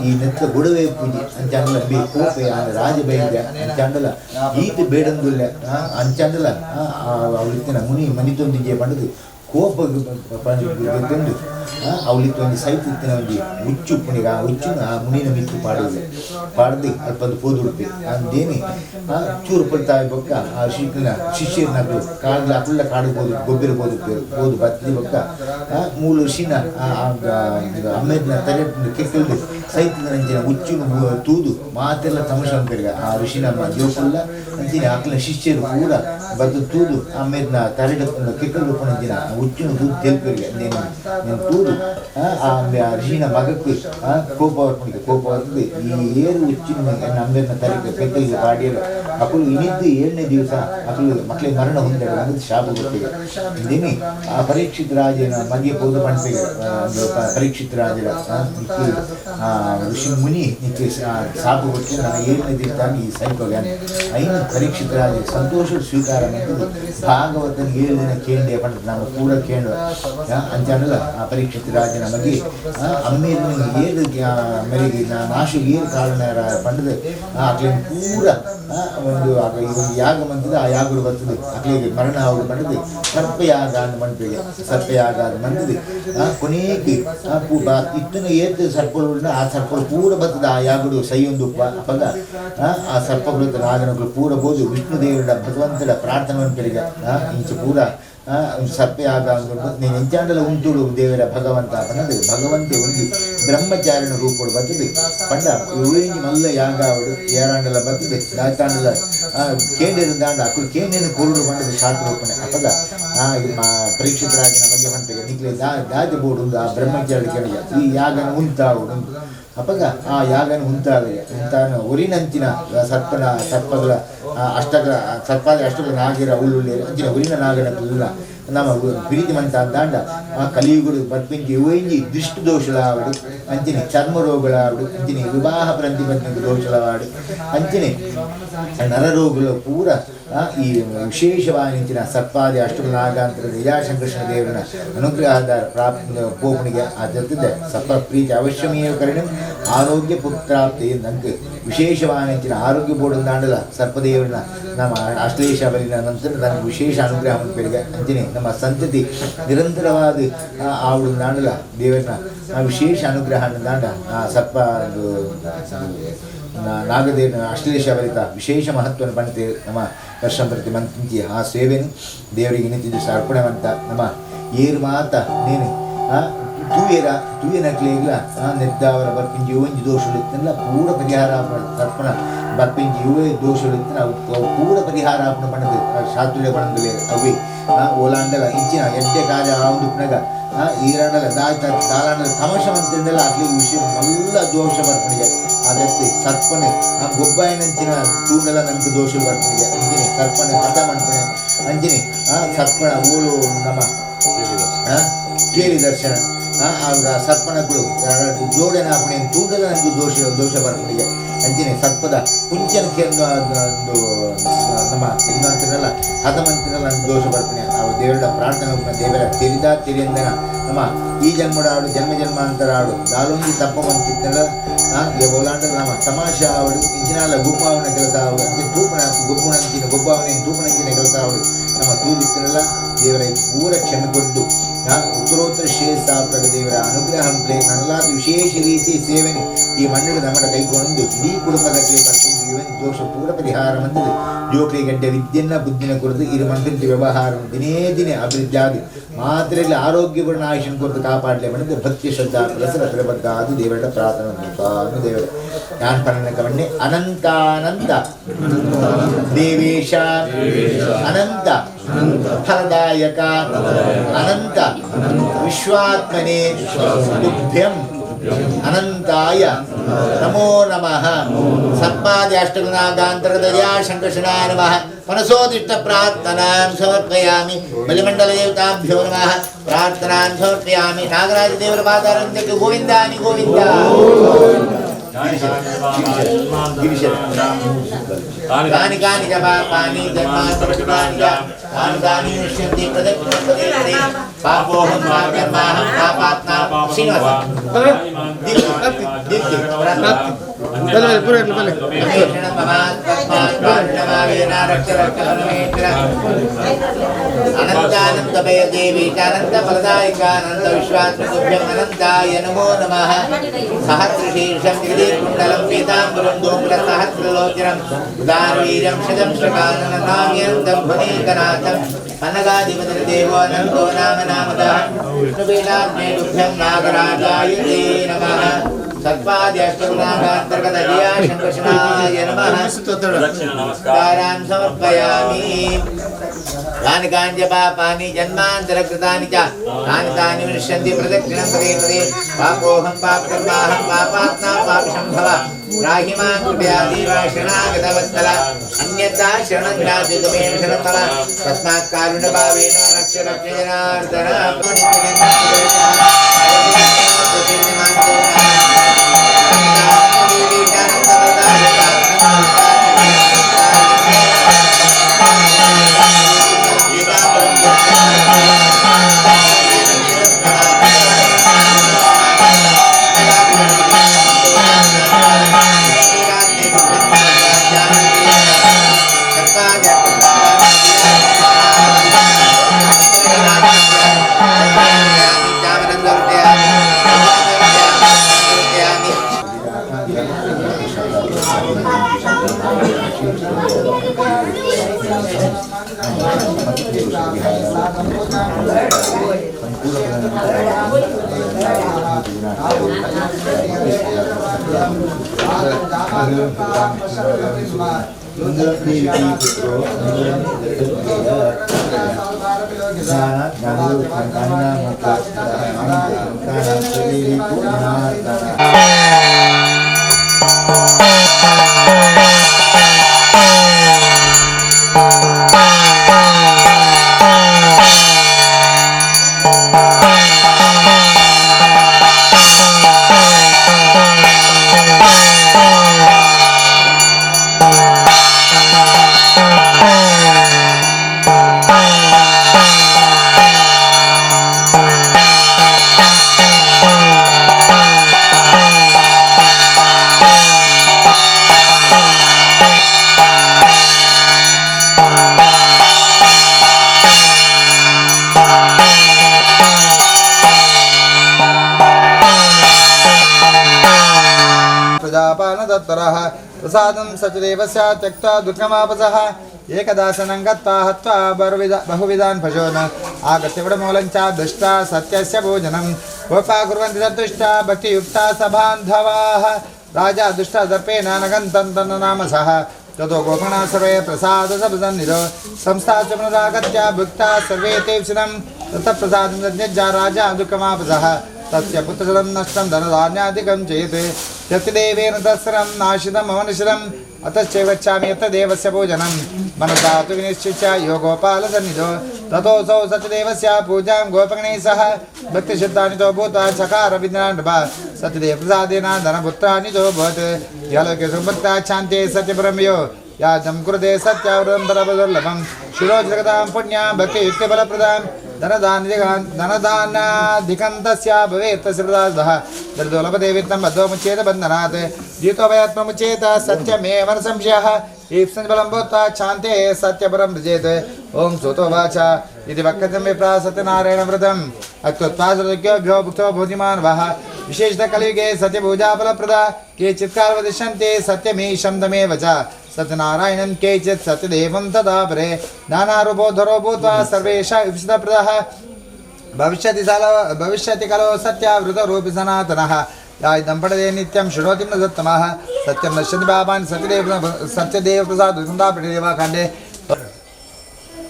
ಈ ನೆತ್ತ ಗೊಡವೆ ಪೂಜೆ ಅಂಚಾಂಡಲ ಬಿ ಕೋಪೆ ಆನ ರಾಜಬೈದ್ಯ ಅಂಚಾಂಡಲ ಈತ ಬೇಡಂದುಲ್ಲ ಅಂಚಾಂಡಲ ಅವಳಿತ್ತಿನ ಮುನಿ ಮನಿತೊಂದಿಗೆ ಪಂಡದು ಕೋಪ ಪಂಡು ಅವಳಿತ್ತು ಒಂಜಿ ಸೈತ್ ಇತ್ತಿನ ಒಂಜಿ ಹುಚ್ಚು ಪುಣಿಗ ಆ ಹುಚ್ಚುನ ಆ ಮುನಿನ ಮಿತ್ತು ಪಾಡುದು ಪಾಡ್ದು ಅಲ್ಪಂದು ಪೋದುಡುಪೆ ಅಂದೇನಿ ಚೂರು ಪಡ್ತಾಯಿ ಬೊಕ್ಕ ಆ ಶಿಷ್ಯನ ಶಿಷ್ಯನಗಳು ಕಾಡ್ಲ ಅಕುಲ್ಲ ಕಾಡು ಹೋದು ಗೊಬ್ಬರ ಹೋದು ಹೋದು ಬತ್ತಿ ಬೊಕ್ಕ ಮೂಲ ಋಷಿನ ಅಮ್ಮೆದ್ನ ತಲೆ ಕೆಕ್ಕಲ್ದು ಸೈತಿನ ನಂಚಿನ ಹುಚ್ಚುನು ತೂದು ಮಾತೆಲ್ಲ ತಮಶ ಅಂಪೆರ್ಗ ಆ ಋಷಿನ ಜೋಕುಲ್ಲ ಅಂಚಿನ ಅಕ್ಲ ಶಿಷ್ಯರು ಪೂರ ಬದ್ದು ತೂದು ಅಮ್ಮೆದ್ನ ತಲೆ ಕೆಕ್ಕಲು ನಂಚಿನ ಹುಚ್ಚುನು ತೂದು ತೆಲ್ಪೆರ್ಗ ನೇನು ತೂದು ಆ ಋಷಿನ ಮಗಕ್ಕೆ ಕೋಪ ಬರ್ಪುಂಡು. ಕೋಪ ಬರ್ತದೆ ಈ ಏರು ಹುಚ್ಚಿನ ಅಮ್ಮೆದ್ನ ತಲೆ ಕೆಕ್ಕಲಿಗೆ ಪಾಡಿಯಲ್ಲ ಅಕುಲು ಇನಿದ್ದು 7ನೇ ದಿವಸ ಅಕುಲು ಮಕ್ಕಳಿಗೆ ಮರಣ ಹೊಂದಡ ಅನ್ನೋದು ಶಾಪ ಗೊತ್ತಿದೆ. ಇಂದೇನಿ ಆ ಪರೀಕ್ಷಿತ್ ರಾಜನ ಮಗೆ ಪೋದು ಪಣ್ಪೆಗೆ ಪರೀಕ್ಷಿತ್ ರಾಜರ ಋಷಿ ಮುನಿ ನಿಕ್ಕೆ ಶಾಪ ಕೊಟ್ಟು ನಾನು 7ನೇ ದಿವಸ ಈ ಸೈಕೋಗ ಐನು ಪರೀಕ್ಷಿತ್ ರಾಜ ಸಂತೋಷ ಸ್ವೀಕಾರ ಮಾಡಿದ್ದು ಭಾಗವತನ 7 ದಿನ ಕೇಂದ್ರ ಪಂಡ ನಮ್ಮ ಪೂರ ಕೇಂದ್ರ ಅಂಚಾನಲ್ಲ ಆ ಪರೀಕ್ಷಿತ್ ರಾಜನ ಮಗೆ ಅಮ್ಮೇರಿನ ಏಳು ಮೇರೆಗೆ ನಾಶು ಏಳು ಕಾರಣ ಪಂಡದು ಅಕ್ಲಿನ ಪೂರ ಒಂದು ಒಂದು ಯಾಗ ಬಂತದೆ. ಆ ಯಾಗಗಳು ಬರ್ತದೆ ಅಕ್ಲಿಗೆ ಮರಣ ಆಗುದು ಪಂಡದು ಸರ್ಪಯಾಗ ಅಂದ್ ಮನ್ಪಿಗೆ ಸರ್ಪಯಾಗ ಅದು ಬಂದದೆ. ಕೊನೆಗೆ ಇತ್ತನ ಏತ್ ಸರ್ಪಗಳು ಆ ಸರ್ಪಗಳು ಪೂರ ಬರ್ತದೆ. ಆ ಯಾಗಡು ಸೈಯೊಂದು ಅಪಗ ಆ ಸರ್ಪಗಳು ನಾಗನಗಳು ಪೂರ ಬೋದು ವಿಷ್ಣು ದೇವರ ಭಗವಂತನ ಪ್ರಾರ್ಥನೆ ಮನ್ಪಿಗೆ ಇಂಚ ಪೂರ ಸರ್ಪಯಾಗ ಅಂದ್ಕೊಂಡು ನೀನು ಎಂಚಾಂಡಲ ಉಂಟುಡು ದೇವರ ಭಗವಂತ ಅನ್ನೋದು ಭಗವಂತೆ ಒಂಜಿ ಬ್ರಹ್ಮಚಾರಿನ ರೂಪಡು ಬರ್ತದೆ. ಪಂಡ ಉಳಿಂಜಿ ಮಲ್ಲ ಯಾಗ ಅವಡು ಏರಾಂಡಲ ಬರ್ತದೆ ದಾತಾಂಡಲ ಕೇಂದ್ರ ಅಕ್ಕಳು ಕೇಂದ್ರ ಕೊರುಡು ಪಂಡದ ಶಾಸ್ತ್ರ ರೂಪಣೆ ಅಪಗ ಪರೀಕ್ಷಿತ ರಾಜನ ಬಗ್ಗೆ ಪಂಪಿಗೆ ನಿಕ್ಲೆ ದಾದಿ ಬೋಡು ಆ ಬ್ರಹ್ಮಚಾರಿ ಕೇಳಿದ ಈ ಯಾಗನ ಉಂತಾವುಡು ಅಪಗ ಆ ಯಾಗನ ಉಂತಾಗ ಉಂತಾನ ಒರಿನಂಚಿನ ಸರ್ಪನ ಸರ್ಪಗಳ ಅಷ್ಟಗಳ ಸರ್ಪಾದ ಅಷ್ಟಗಳ ನಾಗಿರ ಉಳ್ಳುಳ್ಳಿ ಅಂಚಿನ ಒರಿನ ನಾಗನ ಇಲ್ಲ ನಮ್ಮ ಪ್ರೀತಿ ಮಂತ ಅಂದಾಂಡ ಆ ಕಲಿಯುಗಡು ಬರ್ಪಿಂಚಿ ಇವಂಜಿ ದೃಷ್ಟಿ ದೋಷಲಾವಡು ಅಂಚಿನ ಚರ್ಮ ರೋಗಗಳಾವಡು ಅಂಚಿನ ವಿವಾಹ ಪ್ರತಿಬಂಧಕ ದೋಷಲಾವಡು ಅಂಚಿನ ನರರೋಗಗಳು ಪೂರ ಈ ವಿಶೇಷವಾಗಿ ಸರ್ಪಾದಿ ಅಷ್ಟಗಳ ಲೀಲಾಶಂಕೃಷ್ಣ ದೇವರನ ಅನುಗ್ರಹದ ಪ್ರಾಪ್ತ ಪೋಪಣಿಗೆ ಆ ಜೊತೆ ಸರ್ಪ ಪ್ರೀತಿ ಅವಶ್ಯಮೇವ ಕರಣಂ ಆರೋಗ್ಯ ಪುತ್ರಾಪ್ತಿ ನಂಗೆ ವಿಶೇಷವಾಗಿ ಆರೋಗ್ಯ ಬೋರ್ಡ್ ಸರ್ಪದೇವರನ್ನ ನಮ್ಮ ಅಶ್ಲೇಷ ಬಲಿನ ನಂತರ ನನಗೆ ವಿಶೇಷ ಅನುಗ್ರಹ ಪೆರಿಗೆ ಅಂಚಿನ ನಮ್ಮ ಸಂತತಿ ನಿರಂತರವಾದ ಆವಡು ನಾಡಲ ದೇವರನ್ನ ವಿಶೇಷ ಅನುಗ್ರಹ ದಾಂಡ ಆ ಸರ್ಪ ನಾಗದೇವ ಅಶ್ಲೇಷ ಬರಿತ ವಿಶೇಷ ಮಹತ್ವವನ್ನು ಪಂಡಿತ ನಮ್ಮ ವರ್ಷಂ ಪ್ರತಿ ಮಂತಿಂಚಿ ಆ ಸೇವೆನು ದೇವರಿಗೆ ನಿಂತಿದ್ದು ಅರ್ಪಣೆ ಅಂತ ನಮ್ಮ ಏರು ಮಾತ ನೀನು ತೂಯರ ತೂಯನಕ್ಲೇಗ್ಲ ನೆದ್ದಾವರ ಬರ್ಪಿಂಜಿ ಒಂಜಿ ದೋಷಗಳು ಪೂರ ಪರಿಹಾರ ತರ್ಪಣ ಬರ್ಪಿಂಜಿ ಇವೇ ದೋಷಗಳು ಅವು ಪೂರ ಪರಿಹಾರ ಆಪಣ ಪಣದು ಶಾಸ್ತ್ರೀಯ ಪಣಂದುಲೇ ಅವೇ ಓಲಾಂಡಲ ಇಂಚಿನ ಎಡ್ಡೆ ಕಾರ್ಯ ಆ ಒಂದು ಪುನಗ ಈರಾಂಡಲ ದಾಯ್ತ ದಾಲಾಂಡಲ ತಮಾಷೆ ಮಂತಿಂಡಲ ಅಕ್ಲಿ ವಿಷಯ ಮಲ್ಲ ದೋಷ ಬರ್ಪಣಿಗೆ ಅದಕ್ಕೆ ಸರ್ಪಣೆ ಆ ಗೊಬ್ಬಾಯಿನಂಚಿನ ತೂಂಡಲ ನಮ್ಗೆ ದೋಷ ಬರ್ಪಣಿಗೆ ಅಂಜಿನಿ ಸರ್ಪಣೆ ಹತ ಮನ್ಪಣೆ ಅಂಜಿನಿ ಸರ್ಪಣ ಓಲು ನಮ್ಮ ಕೇಳಿ ದರ್ಶನ ಆ ಸರ್ಪಣಗಳು ಜೋಡಣೆ ಆಪಣೆ ತೂಂಡಲ ನಮ್ಗೆ ದೋಷ ದೋಷ ಬರ್ಪಣಿಗೆ ಅಂಜಿನಿ ಸರ್ಪದ ಕುಂಚನಕ್ಕೆ ಒಂದು ನಮ್ಮ ಇನ್ನೊಂತಿರಲ್ಲ ಹತಮಂತಿರಲ್ಲ ನಮ್ಗೆ ದೋಷ ಬರ್ಪಣೆ ಆ ದೇವರ ಪ್ರಾರ್ಥನೆ ದೇವರ ತಿಳಿದ ತಿಳಿಯಂದನ ನಮ್ಮ ಈ ಜನ್ಮಡ ಆಡು ಜನ್ಮ ಜನ್ಮಾಂತರ ಆಡು ದಾಲೊಂಜಿ ತಪ್ಪ ಮಂತಿತ್ತಲ್ಲ ಓಲಾಂಡ ನಮ್ಮ ತಮಾಷೆ ಆವಡು ಇಂಚಿನಾಲ ಗುಪ್ಪಾವನ ಕೆಲಸ ಆವಡು ಅಂಚೆ ತೂಪನ ಗೊಬ್ಬುನಂಚಿನ ಗೊಬ್ಬಾವನೆ ತೂಪನಂಚಿನ ಕೆಲಸ ಆವಡು ನಮ್ಮ ತೂದಿತ್ತರಲ್ಲ ದೇವರ ಪೂರ ಕ್ಷಮೆ ಕೊಟ್ಟು ಉತ್ತರೋತ್ತರ ಶ್ರೇಯಸ್ಸಾಪ್ರಗ ದೇವರ ಅನುಗ್ರಹ ನಲ್ಲಾದ ವಿಶೇಷ ರೀತಿ ಸೇವೆನೆ ಈ ಮಣ್ಣಿಡು ನಮ್ಮಡ ಕೈಗೊಂಡು ಇಡೀ ಕುಟುಂಬದ ಬರ್ತೀನಿ ದೋಷ ಪೂರ ಪರಿಹಾರ ಬಂದது ಜೋಕ್ಲಿ ಗಡ್ಡೆ ವಿದ್ಯೆನ್ನ ಬುದ್ಧಿನ ಕೊರದು ಇರು ಮಂತ್ರಿ ವ್ಯವಹಾರ ದಿನೇ ದಿನೇ ಅಭಿವೃದ್ಧಿ ಆಗಿ ಮಾತ್ರೆಯಲ್ಲಿ ಆರೋಗ್ಯಪೂರ್ಣ ಆಯುಷನ್ ಕೊರತು ಕಾಪಾಡಲೆ ಬಂದು ಭಕ್ತಿ ಶ್ರದ್ಧಾ ಪ್ರಸರ ಪ್ರಬದ್ಧಾದಿ ದೇವರ ಪ್ರಾರ್ಥನೆ ದೇವರ ನಾನು ಪನ್ನಕ ಬನ್ನಿ ಅನಂತಾನಂತ ದೇವೇಶ ಅನಂತ ಫಲದಾಯಕ ಅನಂತ ವಿಶ್ವಾತ್ಮನೇ ತುಭ್ಯಂ ಅನಂತಾಯ ನಮೋ ನಮಃ. ಸರ್ಪಾದಿ ಅಷ್ಟಗುಣಾಗಾಂತರ್ಗತಯಾ ಶಂಕರ್ಷಣಾಯ ನಮಃ. ಮನಸೋದಿಷ್ಟ ಪ್ರಾರ್ಥನಾಂ ಸಮರ್ಪಯಾಮಿ. ಬಲಿಮಂಡಲ ದೇವತಾಭ್ಯೋ ನಮಃ. ಪ್ರಾರ್ಥನಾಂ ಸಮರ್ಪಯಾಮಿ. ನಾಗರಾಜ ದೇವರ ಪಾದಾರವಿಂದಕ್ಕೆ ಗೋವಿಂದಾನಿ ಗೋವಿಂದ. ಕಾನಿ ಕಾನಿ ಜಪ ಪಾನಿ ಜನ್ಮಾಂತರಕೃತಾನಿ ಚ ತಾನಿ ತಾನಿ ನಶ್ಯಂತಿ ಪ್ರದಕ್ಷಿಣಂ ಪದೇ ಪದೇ. ಪಾಪೋಹಂ ಪಾಪಕರ್ಮಾಹಂ ಪಾಪಾತ್ಮಾ ಶ್ರೀನಿವಾಸ ದೀಪ್ತಿ ಅನಂತಾನಂದಮಯ ದೇವಿ ಅನಂತ ಫಲದಾಯಕಾನಂದ ವಿಶ್ವಾತ್ಮತುಭ್ಯಂ ಅನಂತಾಯ ನಮೋ ನಮಃ. ಸಹಸ್ರಶೀರ್ಷಂ ಜಗದೀಕುಂಡಲಂ ಪೀತಾಂಬರಂ ಧೂಮ್ರ ಸಹಸ್ರಲೋಚನಂ ಉದಾರವೀರಂ ಶತಂ ಶಕಾನನಾಮ್ಯಂತಂ ಭುವನೇಕನಾಥಂ ಪನ್ನಗಾಧಿಪತಿರ್ದೇವೋ ಅನಂತೋ ನಾಮ ನಾಮದಃ. ವಿಷ್ಣುಪೀಠಾಗ್ನೇ ತುಭ್ಯಂ ನಾಗರಾಜಾಯ ತೇ ನಮಃ. ಸರ್ಪಾದಿ ಅಷ್ಟಗುಣಾಗಾಂತರ್ಗತ ಜಯ ಶಂಕರ್ಷಣಾಯ ನಮಃ. ನಮಸ್ಕಾರಾನ್ ಸಮರ್ಪಯಾಮಿ. ಯಾನಿ ಕಾಂಚ ಪಾಪಾನಿ ಜನ್ಮಾಂತರಕೃತಾನಿ ಚ ತಾನಿ ತಾನಿ ವಿನಶ್ಯಂತಿ ಪ್ರದಕ್ಷಿಣಂ ಪದೇ ಪದೇ. ಪಾಪೋಹಂ ಪಾಪಕರ್ಮಾಹಂ ಪಾಪಾತ್ಮಾ ಪಾಪಶಂಭವ ತ್ರಾಹಿ ಮಾಂ ಕೃಪಯಾ ದೇವ ಶರಣಾಗತವತ್ಸಲ. ಅನ್ಯಥಾ ಶರಣಂ ನಾಸ್ತಿ ತ್ವಮೇವ ಶರಣಂ ಮಮ. ತಸ್ಮಾತ್ ಕಾರುಣ್ಯಭಾವೇನ ರಕ್ಷ ರಕ್ಷ ಜನಾರ್ದನ. सत्वरः प्रसादं सचदेवस्य त्यक्त्वा दुःखमापसः एकदासनं गत्वा हत्वा बहुविधान् पशून् आगत्य वडमूलं च दृष्टा सत्यस्य भोजनं गोपा कुर्वन्ति सन्तुष्टा भक्तियुक्ता सबान्धवाः राजा दुष्टदर्पेण नगन्तं तन्नाम सः ततो गोपणा सर्वे प्रसादसबसन्निधो संस्था च पुनरागत्य भुक्ता सर्वे ते क्षणं ततः प्रसादं यज्ञा राजा दुःखमापसः तस्य पुत्रधनं नष्टं धनधान्यादिकं चेत् यत्देवेन तत्सरं नाशितम् अवनिशितम् अतश्चैव इच्छामि यत्र देवस्य पूजनं मनसा तु विनिश्चित्य यो गोपालसन्निधो ततोऽसौ सत्यदेवस्य पूजां गोपगणैः सह भक्तिशुद्धानितो भूत्वा चकार विज्ञान नृप सत्यदेवप्रसादेन धनपुत्रानितो भवत् यलोके सुभक्ता शान्ते सत्यपरमयो याजं कृते सत्यावृतं परमदुर्लभं शिरोजगतां पुण्यां भक्तियुक्तिफलप्रदां धनदानाधिकं तस्य भवेत् तस्य प्रदासः दरिद्रो लभते वित्तं बद्धो मुच्येत बन्धनात् जीतोभयात्ममुच्येत सत्यमेव न संशयः ईप्सन्बलं भूत्वा शान्ते सत्यपरं भजेत्। ॐ सुतोवाच इति वक्तव्यं विप्रा सत्यनारायणव्रतम् अत्युत्पादभ्यो भुक्तो भोजिमानवः विशेषतः कलियुगे सत्यपूजाफलप्रदा केचित् कालवदिष्यन्ते सत्यमीशं तमेव च सत्यनारायणं केचित् सत्यदेवं तदा परे नानारूपो धरो भूत्वा सर्वेषा ईप्सितप्रदः भविष्यति खलु सत्यावृतरूपि सनातनः या इदं पठते नित्यं शृणोति न सत्तमः सत्यं नश्यन्ति पापानि सत्यदेव प्रसाद